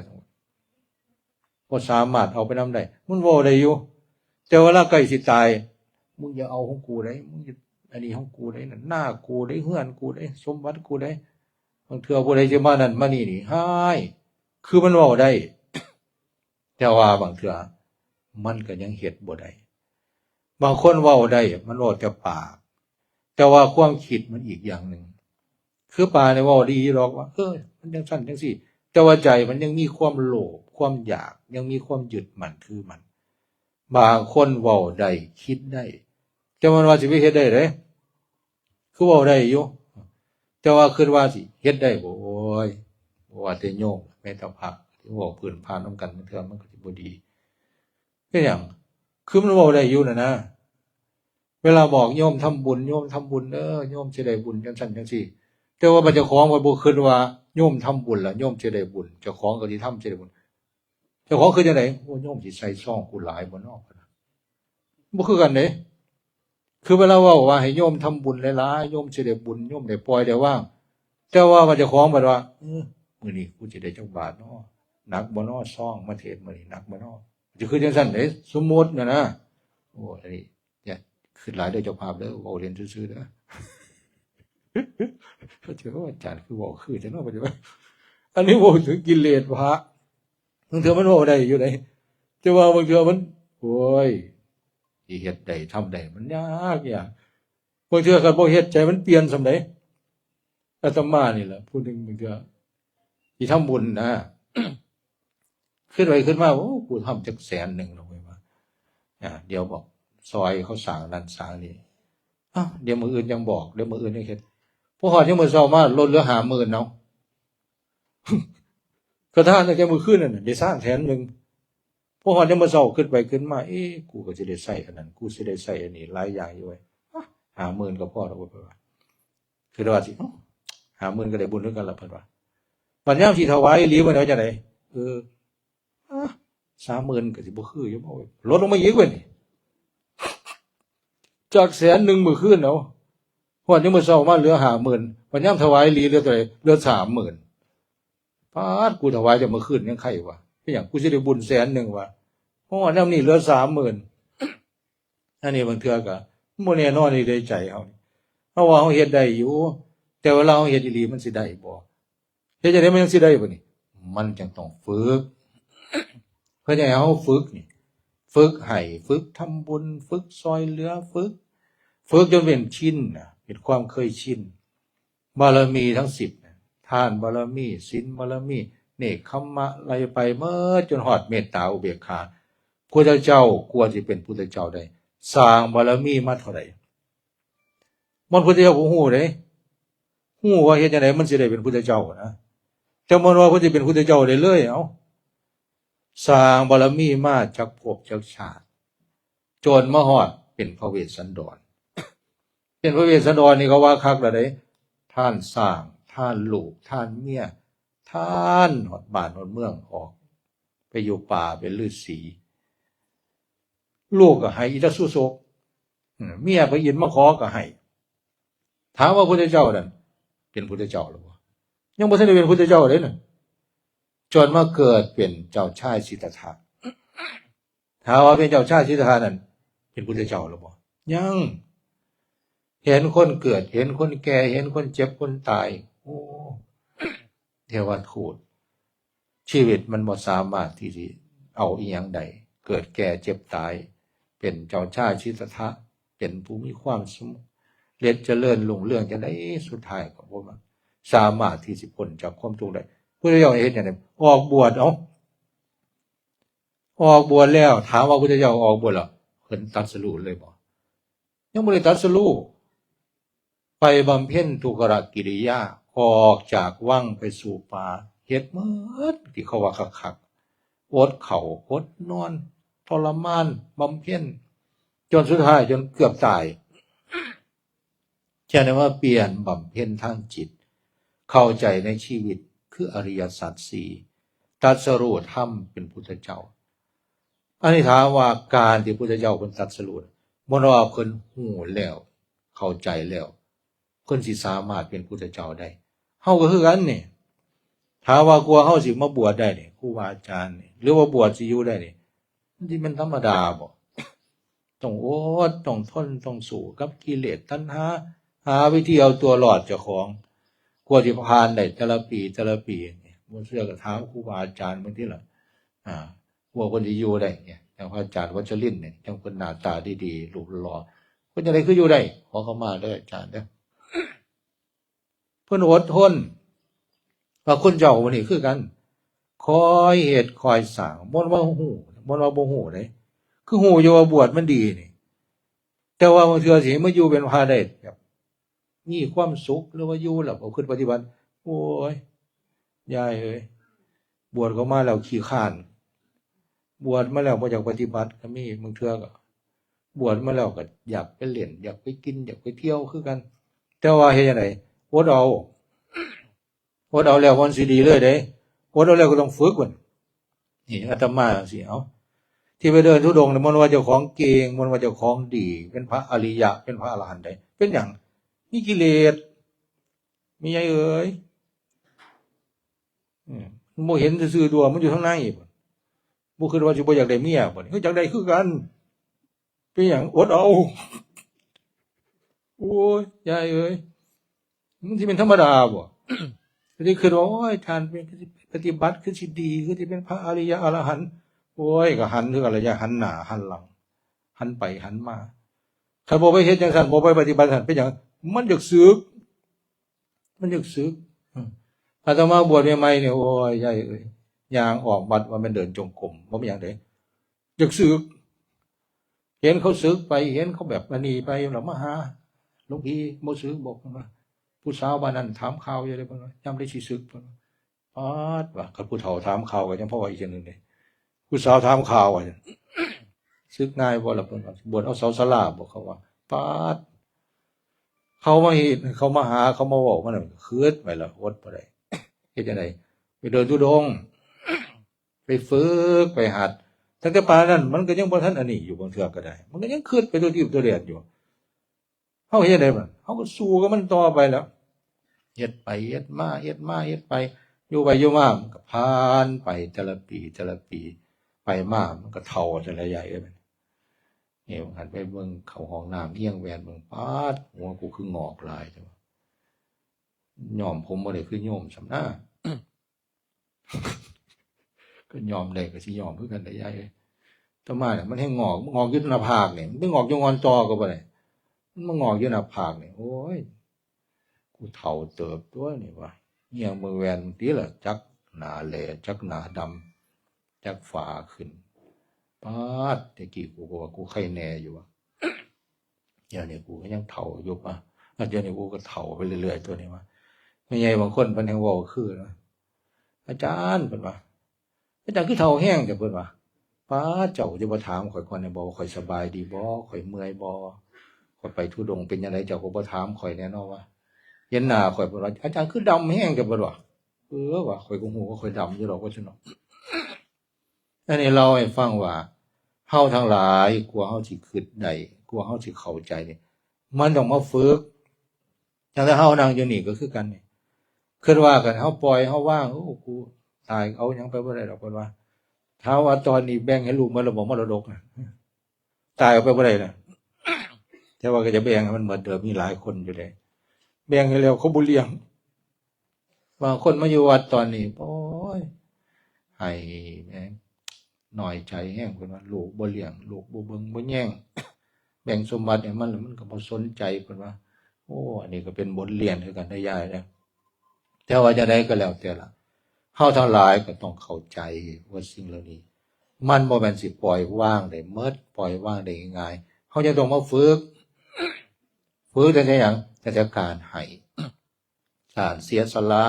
บ่สามารถเอาไปนำได้ มันเว้าได้อยู่ แต่เวลาใกล้สิตาย มึงอย่าเอาของกูเด้ มึงอย่า อันนี้ของกูเด้ นั่นนากูเด้ เฮือนกูเด้ สมบัติกูเด้ บางเทื่อผู้ใดสิมานั่นมานี่นี่ ฮ้าย คือมันเว้าได้ แต่ว่าบางเทื่อมันก็ยังเฮ็ดบ่ได้ บางคนเว้าได้ มันเว้าแต่ปาก แต่ว่าความคิดมันอีกอย่างหนึ่ง คือปากนี่เว้าดีดอกว่า เออ มันจั่งซั้นจั่งซี้ แต่ว่าใจมันยังมีความโลภ ความอยาก ยังมีความยึดมั่นถือมั่น บางคนเว้าได้ คิดได้ แต่มันว่าสิไปเฮ็ดได้เด้ คือเว้าได้อยู่ แต่ว่าคิดว่าสิเฮ็ดได้บ่ โอ้ย บ่ว่าแต่โยม แม้แต่พระที่เว้าพื้นผ่านนำกัน บางเทื่อมันก็สิบ่ดี เป็นหยัง คือมันเว้าได้อยู่น่ะนะ เวลาบอกโยมทำบุญ โยมทำบุญเด้อ โยมสิได้บุญจั่งซั้นจั่งซี้ แต่ว่าบัดเจ้าของบัดบ่คิดว่าโยมทำบุญแล้วโยมสิได้บุญ เจ้าของก็สิทำสิได้บุญ เจ้าของคิดจั่งใด โอ้ โยมสิใส่ซองกูหลายบ่น้อ บ่คือกันเด้ คือเวลาเว้าว่าให้โยมทำบุญหลายๆ โยมสิได้บุญ โยมได้ปล่อยได้วาง แต่ว่าบัดเจ้าของบัดว่า เออ มื้อนี้กูสิได้จักบาทน้อ หนักบ่น้อ ซองมาเทศน์มื้อนี้หนักบ่น้อ สิคือจั่งซั้นเด้ สมมุติน่ะนะ โอ้ อันนี้อย่าคิดหลายเด้อเจ้าภาพเด้อ เว้าเล่นซื่อๆ เด้อ เขาจะว่าอาจารย์คือเว้าคือจั่งเนาะ ปัจจุบัน อันนี้เว้าถึงกิเลสพระ บางเทื่อมันเว้าได้อยู่เด้ แต่ว่าบางเทื่อมัน โอ้ย สิเฮ็ดได้ทำได้ มันยากยาก บางเทื่อคันบ่เฮ็ด ใจมันเปลี่ยนส่ำใด อาตมานี่แหละ ผู้หนึ่ง บางเทื่อสิทำบุญนะ คิดไปคิดมา โอ้ กูทำจักแสนหนึ่งแล้วเว้ยว่า อ่า เดี๋ยวบอกซอยเขาสร้างนั่นสร้างนี่ อ้าว เดี๋ยวมื้ออื่นยังบอก เดี๋ยวมื้ออื่นยังเฮ็ด พอฮอดยามมื้อเช้ามา ลดเหลือห้าหมื่น เอา กระทั่งตั้งแต่มื้อคืนนั่นน่ะ ได้สร้างแสนหนึ่ง พอฮอดยามมื้อเช้า คิดไปคิดมา เอ๊ะ กูก็สิได้ใช้อันนั้น กูสิได้ใช้อันนี้ หลายอย่างอยู่เว้ย อ่ะ ห้าหมื่น ก็พอแล้วเว้ย เพิ่นว่า คือว่าสิ เอ้า ห้าหมื่น ก็ได้บุญคือกันล่ะ เพิ่นว่า บัดยามสิถวายอีหลี เพิ่นว่าจั่งใด เออ อ่ะ สามหมื่น ก็สิบ่คืออยู่บ่ ลดลงมาอีกเว้ยนี่ จากแสนหนึ่งมื้อคืน เอา ฮอดยามมื้อเช้ามาเหลือห้าหมื่น บัดยามถวายอีหลีเหลือเท่าใด เหลือสามหมื่น ปาด กูถวายแต่มื้อคืนยังไคว่ะ เป็นหยัง กูสิได้บุญแสนหนึ่งวะ ฮอดยามนี้เหลือสามหมื่น อันนี้บางเทื่อก็บ่แน่นอนในใจเฮา เฮาว่าเฮาเฮ็ดได้อยู่ แต่เวลาเฮาเฮ็ดอีหลีมันสิได้บ่ เฮ็ดจั่งใดมันจั่งสิได้บัดนี้ มันจั่งต้องฝึก เพิ่นให้เฮาฝึกนี่ ฝึกให้ ฝึกทำบุญ ฝึกซอยเหลือ ฝึก ฝึกจนเป็นชินน่ะ เป็นความเคยชิน บารมีทั้งสิบน่ะ ทานบารมี ศีลบารมี เนกขัมมะ ไล่ไปหมด จนฮอดเมตตาอุเบกขา พุทธเจ้ากว่าสิเป็นพุทธเจ้าได้ สร้างบารมีมาเท่าใด มันพุทธเจ้าบ่ฮู้เด้ ฮู้ว่าเฮ็ดจั่งใดมันสิได้เป็นพุทธเจ้านะ แต่มันว่าเพิ่นสิเป็นพุทธเจ้าได้เลย เอ้า สร้างบารมีมาจักภพจักชาติ จนมาฮอดเป็นพระเวสสันดร เป็นพระเวสสันดรนี่ก็ว่าคักแล้วเด้ ทานสร้าง ทานลูก ทานเมีย ทานฮอดบ้านฮอดเมือง ออกไปอยู่ป่าเป็นฤาษี ลูกก็ให้อิตสุโสก อืม เมียไปอินมาขอก็ให้ ถามว่าพุทธเจ้านั่นเป็นพุทธเจ้าหรือบ่ ยังบ่ทันได้เป็นพุทธเจ้าเลยน่ะ จนมาเกิดเป็นเจ้าชายสิทธัตถะ ถามว่าเป็นเจ้าชายสิทธัตถะนั่นเป็นพุทธเจ้าหรือบ่ ยัง เห็นคนเกิด เห็นคนแก่ เห็นคนเจ็บคนตาย โอ้ เทวทูต ชีวิตมันบ่สามารถที่สิเอาอิหยังได้ เกิดแก่เจ็บตาย เป็นเจ้าชายสิทธัตถะ เป็นผู้มีความสำเร็จเจริญรุ่งเรืองจั่งใด สุดท้ายก็บ่สามารถที่สิพ้นจากความทุกข์ได้ พุทธเจ้าเฮ็ดจั่งใด ออกบวช เอ้า ออกบวชแล้ว ถามว่าพุทธเจ้าออกบวชแล้ว เพิ่นตรัสรู้เลยบ่ ยังบ่ได้ตรัสรู้ ไปบำเพ็ญทุกขกิริยา ออกจากวังไปสู่ป่า เฮ็ดหมดที่เขาว่าคักๆ อดข้าว อดนอน ทรมาน บำเพ็ญ จนสุดท้าย จนเกือบตาย จั่งได้มาเปลี่ยนบำเพ็ญทางจิต เข้าใจในชีวิตคืออริยสัจสี่ ตรัสรู้ธรรมเป็นพุทธเจ้า อันนี้ถามว่าการที่พุทธเจ้าเพิ่นตรัสรู้ บ่แม่นว่าเพิ่นฮู้แล้ว เข้าใจแล้ว เพิ่นสิสามารถเป็นพุทธเจ้าได้ เฮาก็คือกันนี่ ถามว่ากว่าเฮาสิมาบวชได้นี่ ครูบาอาจารย์นี่ หรือว่าบวชสิอยู่ได้นี่ มันสิแม่นธรรมดาบ่ ต้องอด ต้องทน ต้องสู้กับกิเลส ตัณหา หาวิธีเอาตัวรอดเจ้าของ กว่าสิผ่านได้แต่ละปี แต่ละปีนี่ บ่เชื่อก็ถามครูบาอาจารย์เบิ่งติล่ะ อ่า กว่าเพิ่นสิอยู่ได้เนี่ย อย่างพระอาจารย์วัชรินทร์เนี่ย จั่งเพิ่นหน้าตาดีๆ รูปหล่อ เพิ่นจั่งใดคืออยู่ได้ ขอขมาเด้ออาจารย์เด้อ เพิ่นอดทน ว่าคนเจ้าวันนี้คือกัน คอยเฮ็ดคอยสร้าง บ่แม่นว่าฮู้ บ่แม่นว่าบ่ฮู้เด้ คือฮู้อยู่ว่าบวชมันดีนี่ แต่ว่าบางเทื่อสิมาอยู่เป็นพระได้แบบ มีความสุข หรือว่าอยู่แล้วบ่คิดปฏิบัติ โอ้ย ยายเอ้ย บวชเข้ามาแล้วขี้คร้าน บวชมาแล้วบ่อยากปฏิบัติก็มี บางเทื่อก็ บวชมาแล้วก็อยากไปเล่น อยากไปกิน อยากไปเที่ยวคือกัน แต่ว่าเฮ็ดจั่งใด อดเอา อดเอาแล้วมันสิดีเลยเด้ อดเอาแล้วก็ต้องฝึกมัน นี่อาตมาจั่งซี้ เอ้า ที่ไปเดินธุดงค์เนี่ย มันว่าเจ้าของเก่ง มันว่าเจ้าของดี เป็นพระอริยะ เป็นพระอรหันต์ได้ เป็นหยัง มีกิเลส มีหยังเอ่ย อืม มันบ่เห็นซื่อๆ ตัว มันอยู่ข้างใน บ่คิดว่าสิบ่อยากได้เมียบ่ ก็อยากได้คือกัน เป็นหยัง อดเอา โอ้ย ยายเอ้ย มันสิเป็นธรรมดาบ่ ก็สิคิดว่า โอ้ย ท่านเป็นปฏิบัติคือสิดี คือสิเป็นพระอริยะอรหันต์ โอ้ย ก็หันคือกันละ อย่าหันหน้าหันหลัง หันไปหันมา คันบ่ไปเฮ็ดจังซั่น บ่ไปปฏิบัติซั่น เป็นหยัง มันอยากสึก มันอยากสึก อืม อาตมาบวชใหม่ๆเนี่ย โอ้ย ยายเอ้ย ย่างออกวัดว่าแม่นเดินจงกรม บ่มีหยังเด้ อยากสึก เห็นเขาสึกไป เห็นเขาแบบอันนี้ไป แล้วมาหา หลวงพี่ บ่สึก บอกเพิ่นว่า ผู้สาวบ้านนั้นถามข่าวอยู่เด้ เพิ่นว่า ยามใดสิสึก เพิ่นว่า ปาด ว่า คันผู้เฒ่าถามข่าวก็ยังพอว่าอีกอย่างหนึ่งเด้ ผู้สาวถามข่าวว่า สึกง่ายบ่ล่ะ เพิ่นว่า บวชเอาเสาศาลาบ่ เขาว่า ปาด เขามาเห็น เขามาหา เขามาเว้า มันน่ะ คืดไปแล้ว อดบ่ได้ เฮ็ดจั่งใด ไปเดินธุดงค์ ไปฝึก ไปหัด ตั้งแต่ปานนั้น มันก็ยังบ่ทันอันนี้อยู่ บางเทื่อก็ได้ มันก็ยังคืดไปตัวทีบตัวแดนอยู่ เฮาเฮ็ดได้บ่ เฮาก็สู้กับมันต่อไปแล้ว เฮ็ดไป เฮ็ดมา เฮ็ดมา เฮ็ดไป อยู่ไปอยู่มา มันก็ผ่านไปแต่ละปี แต่ละปี ไปมา มันก็เฒ่าแต่ละยายเอ้ย นี่ หันไปเบิ่งเข้าห้องน้ำเอียงแหวนเบิ่ง ปาด หัวกูคืองอกหลายจังวะ ย้อมผมบ่ได้คือโยมส่ำนา ก็ย้อมได้ก็สิย้อมคือกันเด้อยายเอ้ย อาตมาเนี่ยมันแฮ่งงอก มันงอกอยู่หน้าผากนี่ มันไปงอกอยู่งอนจอก็บ่ได้ มันมางอกอยู่หน้าผากนี่ โอ้ย กูเฒ่าเติบตัวนี่วะ เอียงเบิ่งแหวนติล่ะ จักหน้าแหล่ จักหน้าดำ จักฝ้าขึ้น ปาด แต่กี้กูก็ว่ากูไคแน่อยู่วะ เดี๋ยวนี้กูก็ยังเฒ่าอยู่วะ อ่ะ เดี๋ยวนี้กูก็เฒ่าไปเรื่อยๆ ตัวนี้วะ แม่ใหญ่บางคนเพิ่นแฮ่งเว้าคือนะ อาจารย์ เพิ่นว่า อาจารย์คือเฒ่าแฮงแท้ เพิ่นว่า ปาด เจ้าจะบ่ถามข้อยก่อนแหน่บ่ ว่าข้อยสบายดีบ่ ข้อยเมื่อยบ่ ข้อยไปธุดงค์เป็นจั่งใด เจ้าก็บ่ถามข้อยแหน่เนาะ ว่า เห็นหน้าข้อย เพิ่นว่า อาจารย์คือดำแฮงแท้ เพิ่นว่า เออ ว่าข้อยก็ฮู้ว่าข้อยดำอยู่ดอก ว่าซั่นเนาะ อันนี้เล่าให้ฟังว่า เฮาทั้งหลาย กว่าเฮาสิคิดได้ กว่าเฮาสิเข้าใจนี่ มันต้องมาฝึก จั่งแต่เฮานั่งอยู่นี่ก็คือกันนี่ คิดว่าคันเฮาปล่อยเฮาวาง โอ้ กูตาย เอาหยังไปบ่ได้ดอก เพิ่นว่า ถามว่าตอนนี้แบ่งให้ลูกหมดแล้วบ่ มรดกน่ะ ตายเอาไปบ่ได้น่ะ แต่ว่าก็จะแบ่งให้มันหมดเด้อ มีหลายคนอยู่เด้ แบ่งให้แล้วเขาบ่เลี้ยง บางคนมาอยู่วัดตอนนี้ โอ้ย ไห้แหม น้อยใจแฮง เพิ่นว่า ลูกบ่เลี้ยง ลูกบ่เบิ่งบ่แยง แบ่งสมบัติให้มันแล้วมันก็บ่สนใจ เพิ่นว่า โอ้ อันนี้ก็เป็นบทเรียนคือกันเด้อยายเด้อ แต่ว่าจั่งใดก็แล้วแต่ล่ะ เฮาทั้งหลายก็ต้องเข้าใจว่าสิ่งเหล่านี้ มันบ่แม่นสิปล่อยวางได้หมด ปล่อยวางได้ง่ายๆ เฮายังต้องมาฝึก ฝึกตั้งแต่หยัง ตั้งแต่การให้ การเสียสละ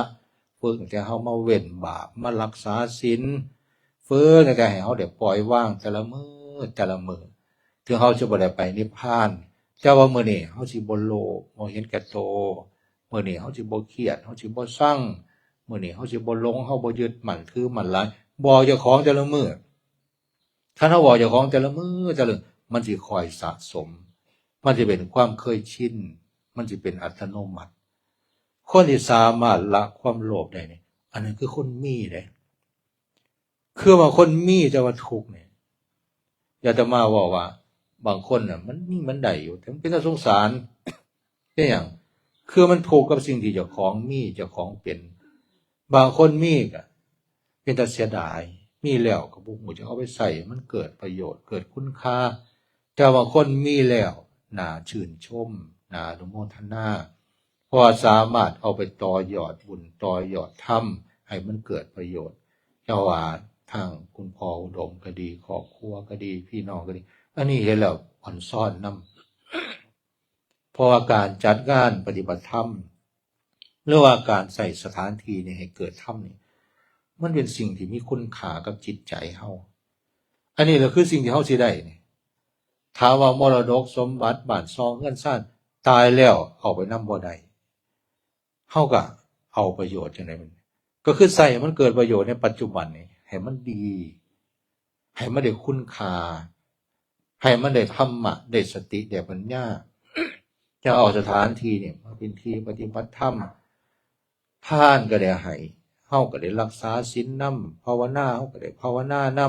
ฝึกตั้งแต่เฮามาเว้นบาป มารักษาศีล ฝึกตั้งแต่ให้เฮาได้ปล่อยวางแต่ละมื้อ แต่ละมื้อ ถึงเฮาจะบ่ได้ไปนิพพาน แต่ว่ามื้อนี้เฮาสิบ่โลภ บ่เห็นแก่โต มื้อนี้เฮาสิบ่เครียด เฮาสิบ่ซัง มื้อนี้เฮาสิบ่หลง เฮาบ่ยึดมั่นถือมั่นหลาย บอกเจ้าของแต่ละมื้อ คันเฮาบอกเจ้าของแต่ละมื้อแต่ละมื้อ มันสิค่อยสะสม มันสิเป็นความเคยชิน มันสิเป็นอัตโนมัติ คนที่สามารถละความโลภได้นี่ อันนั้นคือคนมีเด้ คือบางคนมีแต่ว่าทุกข์นี่ อาตมาเว้าว่า บางคนน่ะ มันมีมันได้อยู่ แต่มันเป็นตาสงสาร เป็นหยัง คือมันทุกข์กับสิ่งที่เจ้าของมี เจ้าของเป็น บางคนมีก็เป็นตาเสียดาย มีแล้วก็บ่ฮู้จักเอาไปใช้ให้มันเกิดประโยชน์ เกิดคุณค่า แต่บางคนมีแล้ว น่าชื่นชม น่าอนุโมทนา เพราะว่าสามารถเอาไปต่อยอดบุญ ต่อยอดธรรม ให้มันเกิดประโยชน์ แต่ว่าทางคุณพ่ออุดมก็ดี ครอบครัวก็ดี พี่น้องก็ดี อันนี้เห็นแล้วอ่อนซ้อนนำ เพราะว่าการจัดงานปฏิบัติธรรม หรือว่าการใช้สถานที่นี่ให้เกิดธรรมนี่ มันเป็นสิ่งที่มีคุณค่ากับจิตใจเฮา อันนี้แหละคือสิ่งที่เฮาสิได้นี่ ถามว่ามรดกสมบัติ บ้านช่องเรือนซาน ตายแล้วเอาไปนำบ่ได้ เฮาก็เอาประโยชน์จั่งใดมัน ก็คือใช้ให้มันเกิดประโยชน์ในปัจจุบันนี่ ให้มันดี ให้มันได้คุณค่า ให้มันได้ธรรมะ ได้สติ ได้ปัญญา จะเอาสถานที่นี่มาเป็นที่ปฏิบัติธรรม ทานก็ได้ให้ เฮาก็ได้รักษาศีลนำ ภาวนา เฮาก็ได้ภาวนาน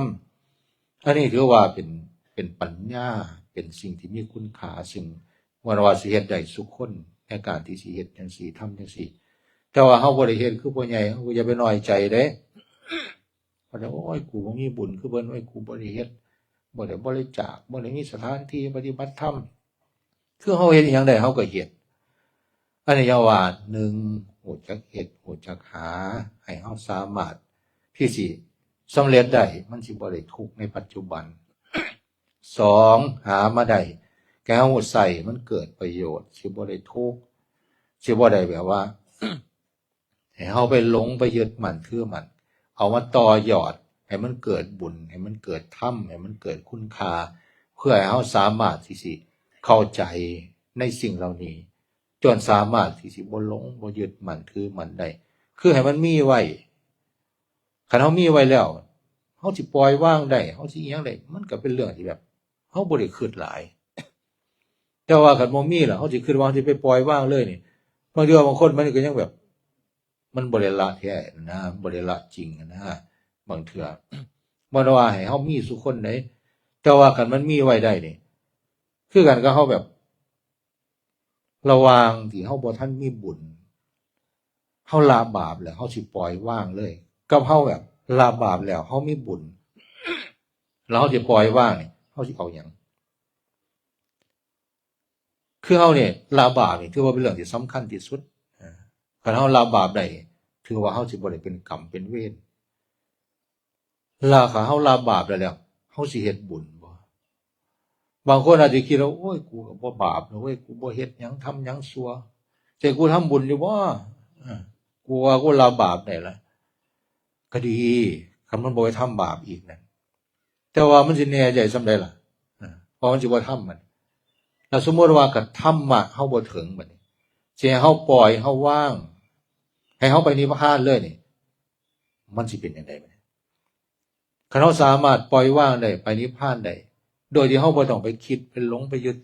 ำ อันนี้ถือว่าเป็น เป็นปัญญา เป็นสิ่งที่มีคุณค่า ซึ่งบ่ว่าสิเฮ็ดได้ซุคน ในการที่สิเฮ็ดจั่งซี้ ทำจั่งซี้ แต่ว่าเฮาบ่ได้เฮ็ดคือพ่อใหญ่ เฮาก็อย่าไปน้อยใจเด้ ว่าแต่ โอ้ย กูบ่มีบุญคือเพิ่น โอ้ย กูบ่ได้เฮ็ด บ่ได้บริจาค บ่ได้มีสถานที่ปฏิบัติธรรม คือเฮาเฮ็ดอิหยังได้เฮาก็เฮ็ด อันนี้เรียกว่า หนึ่ง ฮู้จักเฮ็ด ฮู้จักหา ให้เฮาสามารถที่สิสำเร็จได้ มันสิบ่ได้ทุกข์ในปัจจุบัน สอง หามาได้ แก่เฮาใช้มันเกิดประโยชน์ สิบ่ได้ทุกข์ สิบ่ได้แบบว่า ให้เฮาไปหลงไปยึดมั่นถือมั่น เอามาต่อยอด ให้มันเกิดบุญ ให้มันเกิดธรรม ให้มันเกิดคุณค่า เพื่อให้เฮาสามารถที่สิเข้าใจในสิ่งเหล่านี้ จนสามารถที่สิบ่หลงบ่ยึดมั่นถือมั่นได้ คือให้มันมีไว้ คันเฮามีไว้แล้ว เฮาสิปล่อยวางได้ เฮาสิอิหยังได้ มันก็เป็นเรื่องที่แบบ เฮาบ่ได้คิดหลาย แต่ว่าคันบ่มีล่ะ เฮาสิคิดว่าเฮาสิไปปล่อยวางเลยนี่ บางเทื่อบางคนมันก็ยังแบบ มันบ่ได้ละแท้นะ บ่ได้ละจริงนะ บางเทื่อ บ่ได้ว่าให้เฮามีซุคนใด แต่ว่าคันมันมีไว้ได้นี่ คือกันกับเฮาแบบ ระหว่างที่เฮาบ่ทันมีบุญ เฮาละบาปแล้ว เฮาสิปล่อยวางเลย กับเฮาแบบละบาปแล้ว เฮามีบุญ แล้วเฮาสิปล่อยวางนี่ เฮาสิเอาหยัง คือเฮาเนี่ยละบาปนี่ถือว่าเป็นเรื่องที่สำคัญที่สุด อ่า คันเฮาละบาปได้ ถือว่าเฮาสิบ่ได้เป็นกรรมเป็นเวร แล้วคันเฮาละบาปได้แล้ว เฮาสิเฮ็ดบุญบ่ บางคนอาจจะคิดว่า โอ้ย กูก็บ่บาปนะเว้ย กูบ่เฮ็ดหยัง ทำหยังชั่ว แต่กูทำบุญอยู่บ่ อ่า กูว่ากูละบาปได้ละ ก็ดี คันมันบ่ไปทำบาปอีกนะ แต่ว่ามันสิแน่ใจส่ำใดล่ะ อ่า เพราะมันสิบ่ทำมัน แล้วสมมุติว่าคันธรรมะเฮาบ่ถึงบัดนี้ สิให้เฮาปล่อย เฮาวาง ให้เฮาไปนิพพานเลยนี่ มันสิเป็นจั่งใดบัดนี้ คันเฮาสามารถปล่อยวางได้ ไปนิพพานได้ โดยที่เฮาบ่ต้องไปคิด ไปหลง ไปยึด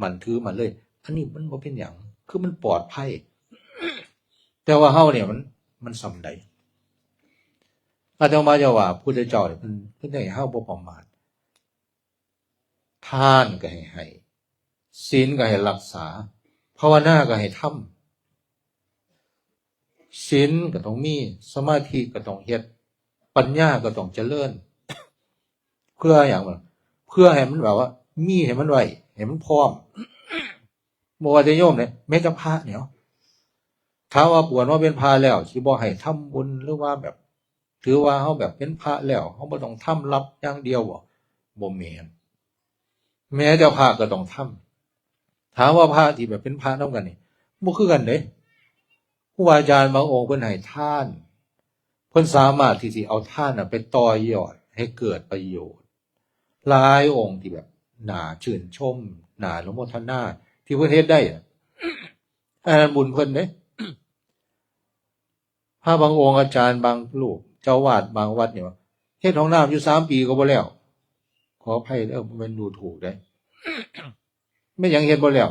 มั่นถือมั่นเลย อันนี้มันบ่เป็นหยัง คือมันปลอดภัย แต่ว่าเฮาเนี่ยมัน มันส่ำใด อาตมาจะว่าพุทธเจ้าเนี่ยเพิ่น เพิ่นให้เฮาบ่ประมาท ทานก็ให้ให้ ศีลก็ให้รักษา ภาวนาก็ให้ทำ ศีลก็ต้องมี สมาธิก็ต้องเฮ็ด ปัญญาก็ต้องเจริญ เพื่อหยังวะ เพื่อให้มันแบบว่า มีให้มันไว้ ให้มันพร้อม บ่ว่าแต่โยมเนี่ย แม้แต่พระเนี่ย ถามว่าบวชมาเป็นพระแล้ว สิบ่ให้ทำบุญ หรือว่าแบบ ถือว่าเฮาแบบเป็นพระแล้ว เฮาบ่ต้องทำรับอย่างเดียวบ่ บ่แม่น แม้แต่พระก็ต้องทำ ถามว่าพระที่แบบเป็นพระนำกันนี่ บ่คือกันเด้ ครูบาอาจารย์บางองค์เพิ่นให้ทาน เพิ่นสามารถที่สิเอาทานน่ะไปต่อยอดให้เกิดประโยชน์ หลายองค์ที่แบบน่าชื่นชม น่าอนุโมทนา ที่เพิ่นเฮ็ดได้น่ะ อันนั้นบุญเพิ่นเด้ พระบางองค์ อาจารย์บางรูป เจ้าอาวาสบางวัดเนี่ย เฮ็ดห้องน้ำอยู่สามปีก็บ่แล้ว ขออภัยเด้อ บ่แม่นดูถูกเด้ แม่นหยังเฮ็ดบ่แล้ว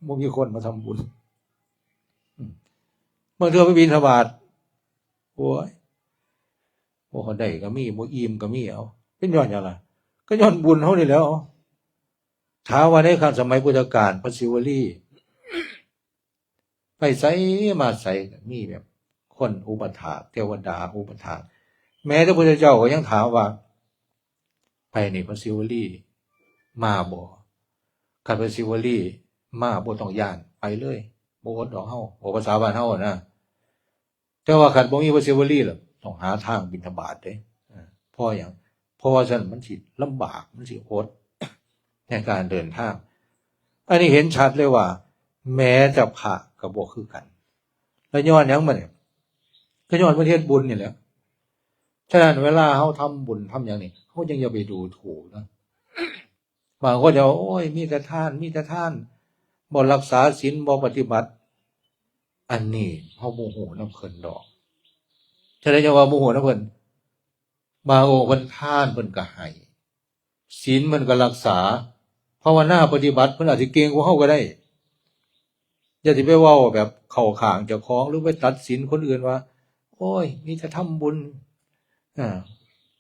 บ่มีคนมาทำบุญ อืม บางเทื่อไปบิณฑบาต โอ้ย บ่ได้ก็มี บ่อิ่มก็มี เอ้า เป็นย้อนหยังล่ะ ก็ย้อนบุญเฮานี่แหล้ว ถามว่าในครั้งสมัยพุทธกาล พระศิวลี ไปไสมาไสก็มีแบบคนอุปถาก เทวดาอุปถาก แม้แต่พระพุทธเจ้าก็ยังถามว่า ไปนี่พระศิวลีมาบ่ คันพระศิวลีมาบ่ต้องย้าน ไปเลย บ่อดดอกเฮา โอ้ ภาษาบ้านเฮานะ แต่ว่าคันบ่มีพระศิวลีล่ะ ต้องหาทางบิณฑบาตเด้ อ่า เพราะหยัง เพราะว่าซั่นมันสิลำบาก มันสิอด ในการเดินทาง อันนี้เห็นชัดเลยว่า แม้แต่พระก็บ่คือกัน แล้วย้อนหยังบัดนี้ ก็ย้อนเพิ่นเฮ็ดบุญนี่แหละ ฉะนั้นเวลาเฮาทำบุญทำหยังนี่ เฮาจั่งอย่าไปดูถูกนะ บางคนจะว่า โอ้ย มีแต่ทาน มีแต่ทาน บ่รักษาศีล บ่ปฏิบัติ อันนี้เฮาบ่ฮู้นำเพิ่นดอก ฉะนั้นจั่งว่าบ่ฮู้นำเพิ่น บางองค์เพิ่นทานเพิ่นก็ให้ ศีลเพิ่นก็รักษา ภาวนาปฏิบัติเพิ่นอาจสิเก่งกว่าเฮาก็ได้ อย่าสิไปเว้าแบบเข้าข้างเจ้าของ หรือไปตัดสินคนอื่นว่า โอ้ย มีแต่ทำบุญ อ่า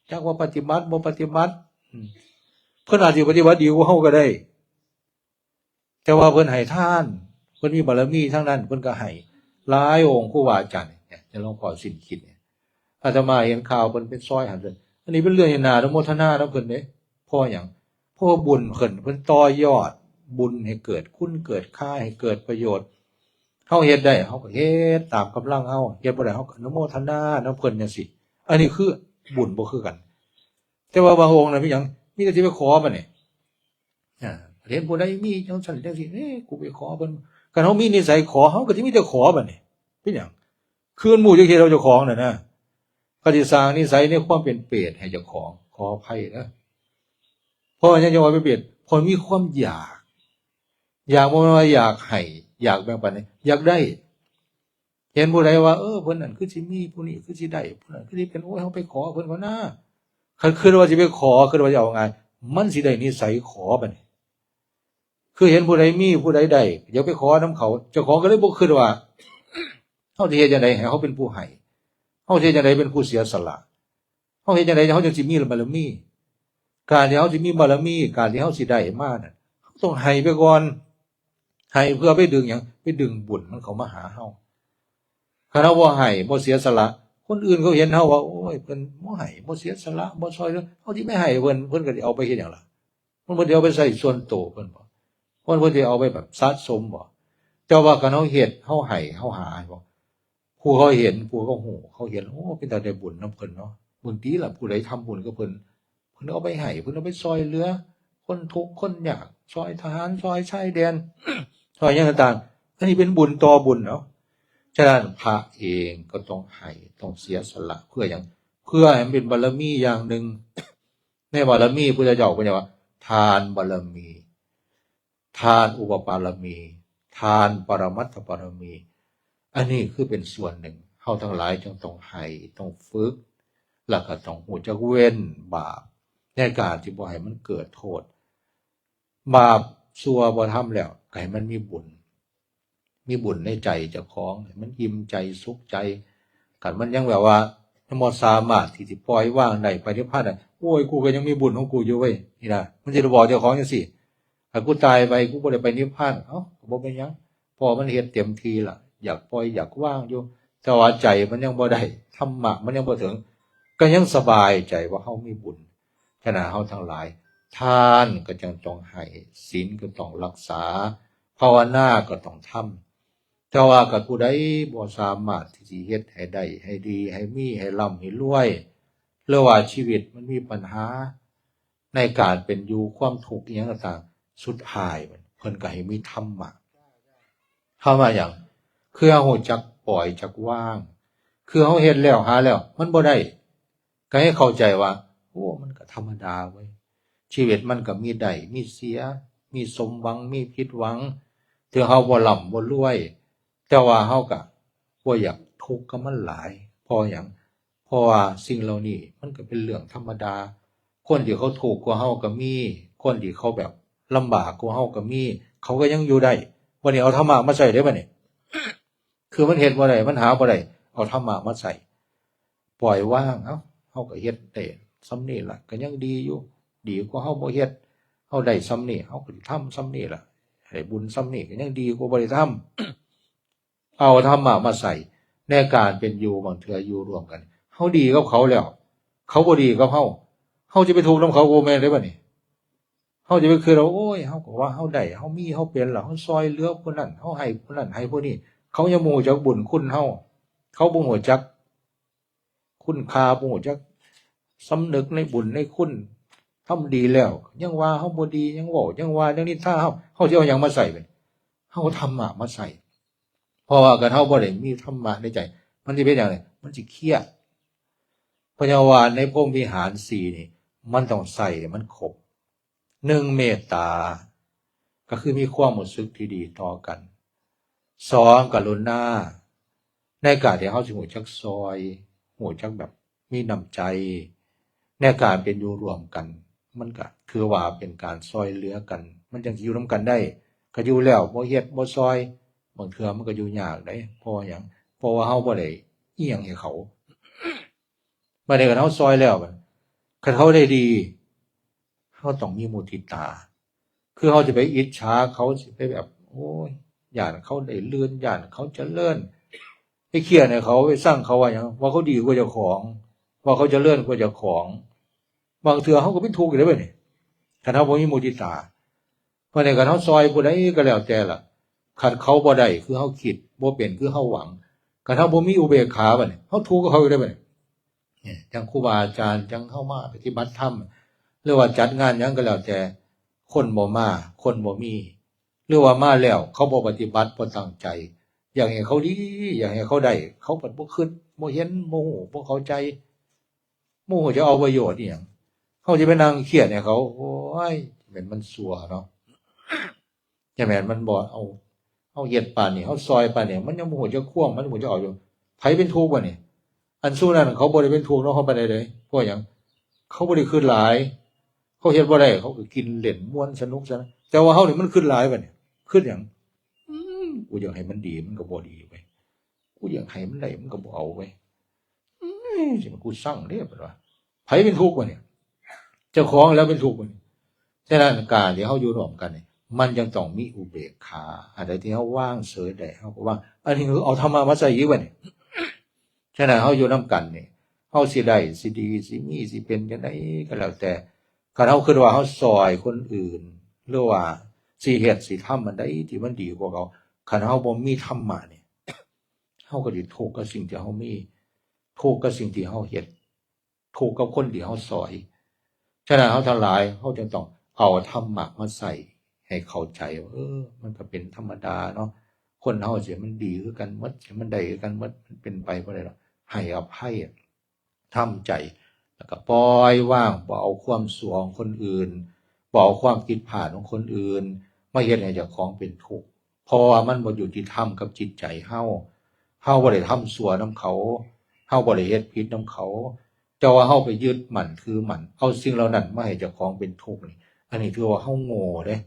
จักว่าปฏิบัติบ่ปฏิบัติ อืม เพิ่นอาจสิปฏิบัติดีกว่าเฮาก็ได้ แต่ว่าเพิ่นให้ทาน เพิ่นมีบารมีทางนั้น เพิ่นก็ให้ หลายองค์ครูบาอาจารย์เนี่ย อย่างหลวงพ่อสิ้นคิดเนี่ย อาตมาเห็นข่าวเพิ่นเป็นซอยหันเพิ่น อันนี้เป็นเรื่องที่น่าอนุโมทนานำเพิ่นเด้ เพราะหยัง เพราะว่าบุญเพิ่น เพิ่นต่อยอด บุญให้เกิดคุณเกิดค่า ให้เกิดประโยชน์ เฮาเฮ็ดได้ เฮาก็เฮ็ดตามกำลังเฮา เฮ็ดบ่ได้ เฮาก็อนุโมทนานำเพิ่นจั่งซี้ อันนี้คือบุญบ่คือกัน แต่ว่าบางองค์น่ะมีหยัง มีแต่สิไปขอบัดนี้ อ่า เห็นผู้ใดมีจั่งซั่นจั่งซี้ เอ้ย กูไปขอเพิ่น คันเฮามีนิสัยขอ เฮาก็สิมีแต่ขอบัดนี้ เป็นหยัง คือมันหมู่จักเฮ็ดเอาเจ้าของน่ะนะ ก็สิสร้างนิสัยในความเป็นเปรตให้เจ้าของ ขออภัยนะ เพราะหยังจั่งว่าเป็นเปรต เพราะมีความอยาก อยาก บ่แม่นว่าอยากให้ อยากแบ่งปัน อยากได้ เห็นผู้ใดว่า เออ เพิ่นนั่นคือสิมี ผู้นี้คือสิได้ ผู้นั้นคือสิเป็น โอ้ย เฮาไปขอเพิ่นก่อนนะ คันคิดว่าสิไปขอ คิดว่าสิเอาง่าย มันสิได้นิสัยขอบัดนี้ คือเห็นผู้ใดมี ผู้ใดได้ อย่าไปขอนำเขา เจ้าของก็เลยบ่คิดว่า เฮาสิเฮ็ดจั่งใดให้เฮาเป็นผู้ให้ เฮาสิเฮ็ดจั่งใดเป็นผู้เสียสละ เฮาเฮ็ดจั่งใดเฮาจั่งสิมีบารมี การที่เฮาสิมีบารมี การที่เฮาสิได้มานั่น เฮาต้องให้ไปก่อน ให้เพื่อไปดึงหยัง ไปดึงบุญมันเข้ามาหาเฮา คันเฮาบ่ให้ บ่เสียสละ คนอื่นเขาเห็นเฮาว่า โอ้ย เพิ่นบ่ให้ บ่เสียสละ บ่ซ่อยเหลือ เฮาสิไปให้เพิ่น เพิ่นก็สิเอาไปเฮ็ดหยังล่ะ มันเพิ่นสิเอาไปใช้ส่วนตัวเพิ่นบ่ เพิ่น เพิ่นสิเอาไปแบบสะสมบ่ แต่ว่าคันเฮาเฮ็ด เฮาให้ เฮาหาบ่ ผู้เขาเห็น ผู้เขาฮู้ เขาเห็น โอ้ เป็นตาได้บุญนำเพิ่นเนาะ บุญติล่ะ ผู้ใดทำบุญกับเพิ่น เพิ่นเอาไปให้ เพิ่นเอาไปซ่อยเหลือ คนทุกข์คนยาก ซ่อยทหาร ซ่อยชายแดน ซ่อยหยังต่างๆ อันนี้เป็นบุญต่อบุญเนาะ ฉะนั้นพระเองก็ต้องให้ ต้องเสียสละ เพื่อหยัง เพื่อให้มันเป็นบารมีอย่างหนึ่ง ในบารมีพุทธเจ้าเพิ่นเรียกว่า ทานบารมี ทานอุปปารมี ทานปรมัตถบารมี อันนี้คือเป็นส่วนหนึ่ง เฮาทั้งหลายจึงต้องให้ ต้องฝึก แล้วก็ต้องรู้จักเว้นบาป ในการที่บ่ให้มันเกิดโทษ บาปชั่วบ่ทำแล้ว ก็ให้มันมีบุญ มีบุญในใจเจ้าของ ให้มันอิ่มใจสุขใจ คันมันยังแบบว่า ยังบ่สามารถที่สิปล่อยวางได้ ไปนิพพานได้ โอ้ย กูก็ยังมีบุญของกูอยู่เว้ย นี่นะ มันสิบอกเจ้าของจั่งซี้ ถ้ากูตายไป กูบ่ได้ไปนิพพาน เอ้า ก็บ่เป็นหยัง เพราะมันเฮ็ดเต็มที่ละ อยากปล่อยอยากวางอยู่ แต่ว่าใจมันยังบ่ได้ ธรรมะมันยังบ่ถึง ก็ยังสบายใจว่าเฮามีบุญ ฉะนั้นเฮาทั้งหลาย ทานก็จั่งต้องให้ ศีลก็ต้องรักษา ภาวนาก็ต้องทำ แต่ว่าคันผู้ใดบ่สามารถที่สิเฮ็ดให้ได้ ให้ดี ให้มี ให้ร่ำ ให้รวย หรือว่าชีวิตมันมีปัญหา ในการเป็นอยู่ ความทุกข์อิหยังต่างๆ สุดท้ายมัน เพิ่นก็ให้มีธรรมะ ธรรมะหยัง คือเฮารู้จักปล่อยจักวาง คือเฮาเฮ็ดแล้วหาแล้ว มันบ่ได้ ก็ให้เข้าใจว่า โอ้ มันก็ธรรมดาเว้ย ชีวิตมันก็มีได้ มีเสีย มีสมหวัง มีผิดหวัง ถึงเฮาบ่ร่ำบ่รวย แต่ว่าเฮาก็บ่อยากทุกข์กับมันหลาย เพราะหยัง เพราะว่าสิ่งเหล่านี้มันก็เป็นเรื่องธรรมดา คนที่เขาทุกข์กว่าเฮาก็มี คนที่เขาแบบลำบากกว่าเฮาก็มี เขาก็ยังอยู่ได้ บัดนี้เอาธรรมะมาใช้เด้บัดนี้ คือมันเฮ็ดบ่ได้ มันหาบ่ได้ เอาธรรมะมาใช้ ปล่อยวาง เอ้า เฮาก็เฮ็ดได้ส่ำนี้ล่ะ ก็ยังดีอยู่ ดีกว่าเฮาบ่เฮ็ด เฮาได้ส่ำนี้ เฮาก็สิทำส่ำนี้ล่ะ ได้บุญส่ำนี้ก็ยังดีกว่าบ่ได้ทำ เอาธรรมะมาใช้ในการเป็นอยู่ บางเทื่ออยู่ร่วมกัน เฮาดีกับเขาแล้ว เขาบ่ดีกับเฮา เฮาสิไปทุกข์นำเขา บ่แม่นเด้บัดนี้ เฮาสิไปคิดว่า โอ้ย เฮาก็ว่าเฮาได้ เฮามี เฮาเป็นล่ะ เฮาซ่อยเหลือผู้นั้น เฮาให้ผู้นั้น ให้ผู้นี้ เขายังบ่รู้จักบุญคุณเฮา เขาบ่รู้จักคุณค่า บ่รู้จักสำนึกในบุญในคุณ ทำดีแล้ว ยังว่าเฮาบ่ดี ยังเว้า ยังว่า ยังนินทาเฮา เฮาสิเอาหยังมาใช้บัดนี้ เฮาเอาธรรมะมาใช้ เพราะว่าคันเฮาบ่ได้มีธรรมะในใจ มันสิเป็นหยังไง มันสิเครียด เพราะฉะนั้นว่าในพรหมวิหารสี่นี่ มันต้องใช้ให้มันครบ หนึ่ง เมตตา ก็คือมีความรู้สึกที่ดีต่อกัน สอง กรุณา ในการที่เฮาสิรู้จักซ่อย รู้จักแบบมีน้ำใจ ในการเป็นอยู่ร่วมกัน มันก็ถือว่าเป็นการซ่อยเหลือกัน มันจั่งสิอยู่นำกันได้ ก็อยู่แล้วบ่เฮ็ดบ่ซ่อย บางเทื่อมันก็อยู่ยากเด้ เพราะว่าหยัง เพราะว่าเฮาบ่ได้อิหยังให้เขา บัดนี้คันเฮาซ่อยแล้ว คันเขาได้ดี เฮาต้องมีมุทิตา คือเฮาสิไปอิจฉาเขา สิไปแบบ โอ้ย ย้านเขาได้เลื่อน ย้านเขาเจริญ ไปเครียดให้เขา ไปซังเขาว่าหยัง ว่าเขาดีกว่าเจ้าของ ว่าเขาเจริญกว่าเจ้าของ บางเทื่อเฮาก็เป็นทุกข์อยู่เด้บัดนี้ คันเฮาบ่มีมุทิตา เพราะในการเฮาซอยผู้ใดก็แล้วแต่ล่ะ คันเขาบ่ได้คือเฮาคิด บ่เป็นคือเฮาหวัง คันเฮาบ่มีอุเบกขาบัดนี้ เฮาทุกข์กับเขาอยู่ได้บัดนี้ เนี่ย จั่งครูบาอาจารย์ จั่งเฮามาปฏิบัติธรรม หรือว่าจัดงานหยังก็แล้วแต่ คนบ่มา คนบ่มี หรือว่ามาแล้ว เขาบ่ปฏิบัติ บ่ตั้งใจ อยากให้เขาดี อยากให้เขาได้ เขาบัดบ่คิด บ่เห็น บ่ฮู้ บ่เข้าใจ บ่ฮู้จะเอาประโยชน์อิหยัง เขาสิไปนั่งเครียดให้เขา โอ้ย แม่นมันซั่วเนาะ จะแม่นมันบ่เอา เฮาเฮ็ดปานนี้ เฮาซอยปานนี้ มันยังบ่ฮู้จักความ มันบ่ฮู้จักเอาอยู่ ไผเป็นทุกข์วะนี่ อันซุมนั้นเขาบ่ได้เป็นทุกข์นำเฮาปานใดเด้ เพราะหยัง เขาบ่ได้คิดหลาย เขาเฮ็ดบ่ได้ เขาก็กินเล่นม่วนสนุกสนาน แต่ว่าเฮานี่มันคิดหลายบัดนี้ คิดหยัง อืม กูอยากให้มันดี มันก็บ่ดีเว้ย กูอยากให้มันได้ มันก็บ่เอาเว้ย อืม สิมันกูซังเด้ เพิ่นว่า ไผเป็นทุกข์วะเนี่ย เจ้าของแล้วเป็นทุกข์วะเนี่ย ฉะนั้นการที่เฮาอยู่ร่วมกันเนี่ย มันยังต้องมีอุเบกขา อันใดที่เฮาวางเฉยได้ เฮาก็วาง อันนี้คือเอาธรรมะมาใส่อีกวะเนี่ย ฉะนั้นเฮาอยู่นำกันนี่ เฮาสิได้ สิดี สิมี สิเป็นจั่งใดก็แล้วแต่ คันเฮาคิดว่าเฮาซอยคนอื่น หรือว่าสิเฮ็ดสิทำอันใดที่มันดีกว่าเขา คันเฮาบ่มีธรรมะนี่ เฮาก็สิทุกข์กับสิ่งที่เฮามี ทุกข์กับสิ่งที่เฮาเฮ็ด ทุกข์กับคนที่เฮาซอย ฉะนั้นเฮาทั้งหลาย เฮาจึงต้องเอาธรรมะมาใส่ให้เข้าใจว่า เออ มันก็เป็นธรรมดาเนาะ คนเฮาสิมันดีคือกันหมด สิมันได้คือกันหมด มันเป็นไปบ่ได้ดอก ให้อภัย ทำใจ แล้วก็ปล่อยวาง บ่เอาความชั่วของคนอื่น บ่เอาความผิดพลาดของคนอื่น มาเฮ็ดให้เจ้าของเป็นทุกข์ เพราะว่ามันบ่ยุติธรรมกับจิตใจเฮา เฮาบ่ได้ทำชั่วนำเขา เฮาบ่ได้เฮ็ดผิดนำเขา แต่ว่าเฮาไปยึดมั่นถือมั่น เอาสิ่งเหล่านั้นมาให้เจ้าของเป็นทุกข์นี่ อันนี้ถือว่าเฮาโง่เด้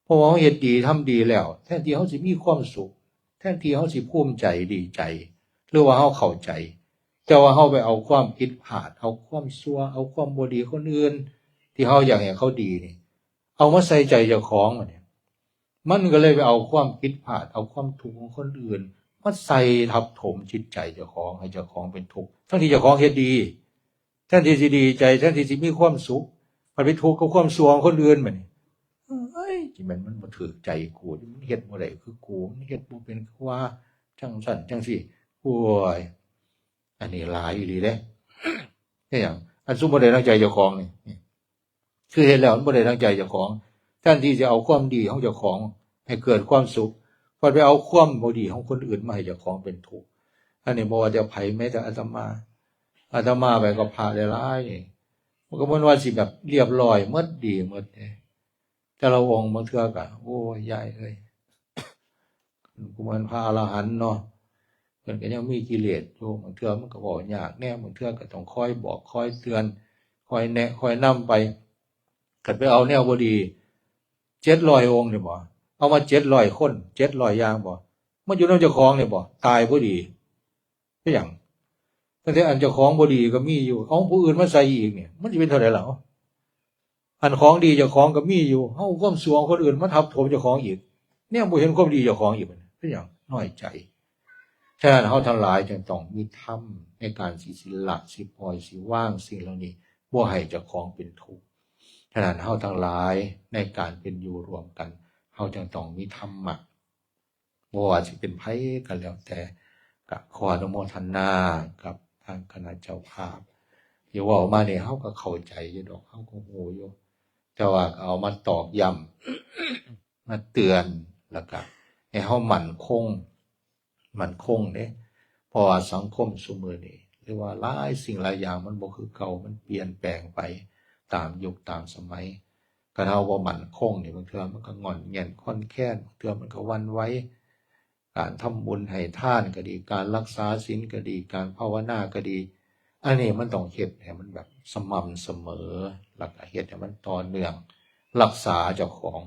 เพราะว่าเฮาเฮ็ดดีทำดีแล้ว แทนที่เฮาสิมีความสุข แทนที่เฮาสิภูมิใจดีใจ หรือว่าเฮาเข้าใจ แต่ว่าเฮาไปเอาความผิดพลาด เอาความชั่ว เอาความบ่ดีคนอื่น ที่เฮาอยากให้เขาดีนี่ เอามาใส่ใจเจ้าของบัดนี้ มันก็เลยไปเอาความผิดพลาด เอาความทุกข์ของคนอื่น มาใส่ทับถมจิตใจเจ้าของ ให้เจ้าของเป็นทุกข์ ทั้งที่เจ้าของเฮ็ดดี แทนที่สิดีใจ แทนที่สิมีความสุข มันไปทุกข์กับความชั่วของคนอื่นบัดนี้ เอ้ย จิแม่นมันบ่ถืกใจกู มันเฮ็ดบ่ได้คือกู มันเฮ็ดบ่เป็นคือว่า จั่งซั้นจั่งซี้ โอ้ย อันนี้หลายอีหลีเด้ เฮ็ดหยัง อันซุมบ่ได้ดังใจเจ้าของนี่ นี่ คือเฮ็ดแล้วมันบ่ได้ดังใจเจ้าของ แทนที่จะเอาความดีของเจ้าของให้เกิดความสุข บัดไปเอาความบ่ดีของคนอื่นมาให้เจ้าของเป็นทุกข์ อันนี้บ่ว่าแต่ไผ แม้แต่อาตมา อาตมาไปกับพระหลายๆนี่ มันก็เหมือนว่าสิแบบเรียบร้อยหมด ดีหมดเด้ แต่ละองค์บางเทื่อก็ โอ้ย ยายเอ้ย กูเหมือนพระอรหันต์เนาะ เพิ่นก็ยังมีกิเลสอยู่ บางเทื่อมันก็เว้ายากแน่ บางเทื่อก็ต้องคอยบอกคอยเตือน คอยแนะคอยนำไป คันไปเอาแนวบ่ดี เจ็ดร้อยองค์นี่บ่ เอามาเจ็ดร้อยคน เจ็ดร้อยอย่างบ่ มันอยู่นำเจ้าของนี่บ่ ตายพอดี เป็นหยัง ตั้งแต่อันเจ้าของบ่ดีก็มีอยู่ เอาผู้อื่นมาใส่อีกเนี่ย มันสิเป็นเท่าใดล่ะ อันของดีเจ้าของก็มีอยู่ เฮาเอาความชั่วของคนอื่นมาทับถมเจ้าของอีก เนี่ยบ่เห็นความดีเจ้าของอีก เป็นหยัง น้อยใจ ฉะนั้นเฮาทั้งหลายจึงต้องมีธรรมในการสิ สิละ สิปล่อย สิวางสิ่งเหล่านี้ บ่ให้เจ้าของเป็นทุกข์ ฉะนั้นเฮาทั้งหลายในการเป็นอยู่ร่วมกัน เฮาจึงต้องมีธรรมะ บ่ว่าสิเป็นไผก็แล้วแต่ ก็ขออนุโมทนากับทางคณะเจ้าภาพ ที่เว้ามานี่ เฮาก็เข้าใจอยู่ดอก เฮาก็ฮู้อยู่ แต่ว่าก็เอามาตอกย้ำ มาเตือน แล้วก็ให้เฮามั่นคง มั่นคงเด้ เพราะว่าสังคมซุมื้อนี้ หรือว่าหลายสิ่งหลายอย่างมันบ่คือเก่า มันเปลี่ยนแปลงไปตามยุคตามสมัย คันเฮาบ่มั่นคงนี่ บางเทื่อมันก็ง่อนแง่นคลอนแคลน บางเทื่อมันก็หวั่นไหว การทำบุญให้ทานก็ดี การรักษาศีลก็ดี การภาวนาก็ดี อันนี้มันต้องเฮ็ดให้มันแบบสม่ำเสมอ แล้วก็เฮ็ดให้มันต่อเนื่อง รักษาเจ้าของ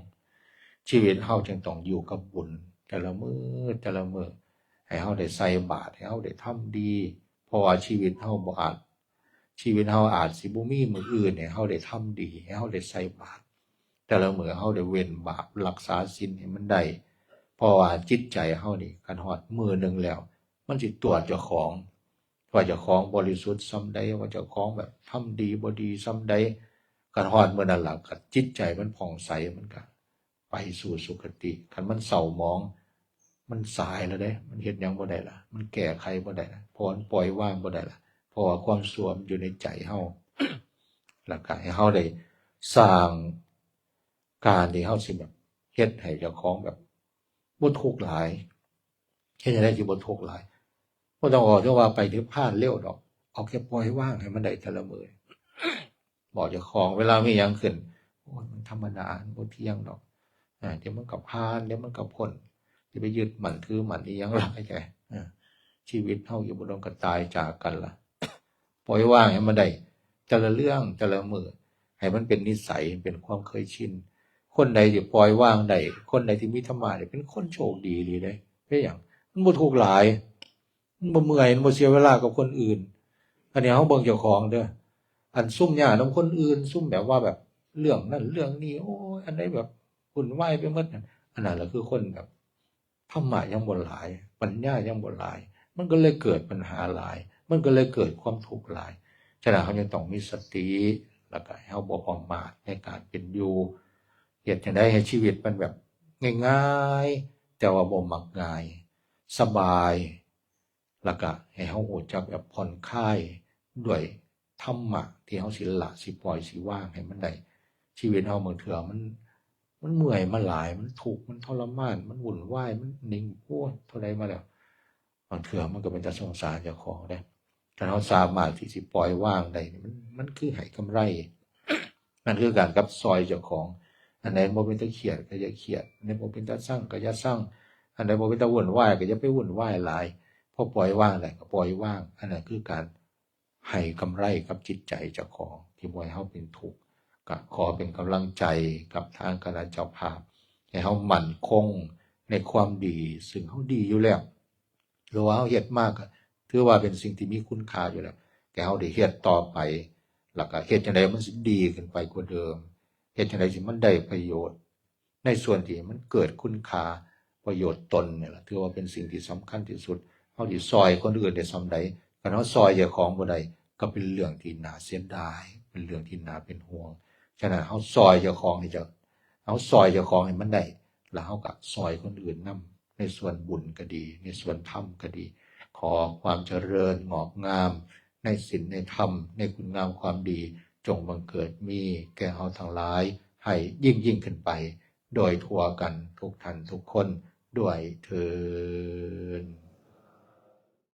ชีวิตเฮาจึงต้องอยู่กับบุญ แต่ละมื้อ แต่ละมื้อ ให้เฮาได้ใส่บาตร ให้เฮาได้ทำดี เพราะว่าชีวิตเฮาบ่อาจ ชีวิตเฮาอาจสิบ่มีมื้ออื่นให้เฮาได้ทำดี ให้เฮาได้ใส่บาตร แต่ละมื้อเฮาได้เว้นบาป รักษาศีลให้มันได้ เพราะว่าจิตใจเฮานี่ คันฮอดมื้อหนึ่งแล้ว มันสิตรวจเจ้าของ ว่าเจ้าของบริสุทธิ์ส่ำใด ว่าเจ้าของแบบทำดีบ่ดีส่ำใด คันฮอดมื้อนั้นล่ะ คันจิตใจมันผ่องใส มันก็ ไปสู่สุคติ คันมันเศร้าหมอง มันสายแล้วเด้ มันเฮ็ดหยังบ่ได้ละ มันแก้ไขบ่ได้ละ เพราะมันปล่อยวางบ่ได้ละ เพราะว่าความชั่วมันอยู่ในใจเฮา แล้วก็ให้เฮาได้สร้างการที่เฮาสิแบบเฮ็ดให้เจ้าของแบบบ่ทุกข์หลาย เฮ็ดจั่งใด๋สิบ่ทุกข์หลาย บ่ต้องออกจั่งว่าไปนิพพานเร็วดอก เอาแค่ปล่อยวางให้มันได้แต่ละมื้อ บอกเจ้าของเวลามีหยังขึ้น โอ้ย มันธรรมดา มันบ่เที่ยงดอก อ่า เดี๋ยวมันก็ผ่าน เดี๋ยวมันก็พ้น อย่าไปยึดมั่นถือมั่นอีหยังหลายใจ อ่า ชีวิตเฮาอยู่บ่โดนก็ตายจากกันละ ปล่อยวางให้มันได้ แต่ละเรื่องแต่ละมื้อ ให้มันเป็นนิสัย เป็นความเคยชิน คนใดที่ปล่อยวางได้ คนใดที่มีธรรมะเนี่ย เป็นคนโชคดีอีหลีเด้ เป็นหยัง มันบ่ทุกข์หลาย มันบ่เมื่อย มันบ่เสียเวลากับคนอื่น อันนี้เฮาเบิ่งเจ้าของเด้อ อันซุมยากนำคนอื่น ซุมแบบว่าแบบเรื่องนั้นเรื่องนี้ โอ้ย อันใดแบบวุ่นวายไปหมดนั่น อันนั้นแหละคือคนแบบ ธรรมะยังบ่หลาย ปัญญายังบ่หลาย มันก็เลยเกิดปัญหาหลาย มันก็เลยเกิดความทุกข์หลาย ฉะนั้นเฮายังต้องมีสติ แล้วก็ให้เฮาบ่ประมาทในการเป็นอยู่ เฮ็ดจั่งใด๋ให้ชีวิตมันแบบง่ายๆ แต่ว่าบ่มักง่าย สบาย แล้วก็ให้เฮารู้จักแบบผ่อนคลายด้วยธรรมะที่เฮาสิละ สิปล่อย สิวางให้มันได้ ชีวิตเฮาบางเทื่อมัน มันเมื่อยมาหลาย มันทุกข์ มันทรมาน มันวุ่นวาย มันนิ่ง โอ้ย เท่าใดมาแล้ว บางเทื่อมันก็เป็นตาสงสารเจ้าของเด้ ถ้าเฮาสามารถที่สิปล่อยวางได้นี่ มัน มันคือให้กำไร นั่นคือการกับซอยเจ้าของ อันใดบ่เป็นตาเครียดก็อย่าเครียด อันใดบ่เป็นตาซังก็อย่าซัง อันใดบ่เป็นตาวุ่นวายก็อย่าไปวุ่นวายหลาย พอปล่อยวางได้ก็ปล่อยวาง อันนั้นคือการให้กำไรกับจิตใจเจ้าของ ที่บ่ให้เฮาเป็นทุกข์ ก็ขอเป็นกำลังใจกับทางคณะเจ้าภาพ ให้เฮามั่นคงในความดี ซึ่งเฮาดีอยู่แล้ว หรือว่าเฮาเฮ็ดมาก็ถือว่าเป็นสิ่งที่มีคุณค่าอยู่แล้ว แต่เฮาได้เฮ็ดต่อไป แล้วก็เฮ็ดจั่งใด๋มันสิดีขึ้นไปกว่าเดิม เฮ็ดจั่งใด๋สิมันได้ประโยชน์ ในส่วนที่มันเกิดคุณค่าประโยชน์ตนนี่แหละ ถือว่าเป็นสิ่งที่สำคัญที่สุด เฮาสิซอยคนอื่นได้ส่ำใด๋ คันเฮาซอยเจ้าของบ่ได้ ก็เป็นเรื่องที่น่าเสียดาย เป็นเรื่องที่น่าเป็นห่วง ฉะนั้นเฮาซอยเจ้าของให้เจ้า เฮาซอยเจ้าของให้มันได้ แล้วเฮาก็ซอยคนอื่นนำ ในส่วนบุญก็ดี ในส่วนธรรมก็ดี ขอความเจริญงอกงาม ในศีลในธรรม ในคุณงามความดี จงบังเกิดมีแก่เฮาทั้งหลาย ให้ยิ่งๆ ขึ้นไป โดยทั่วกันทุกท่านทุกคนด้วยเทอญ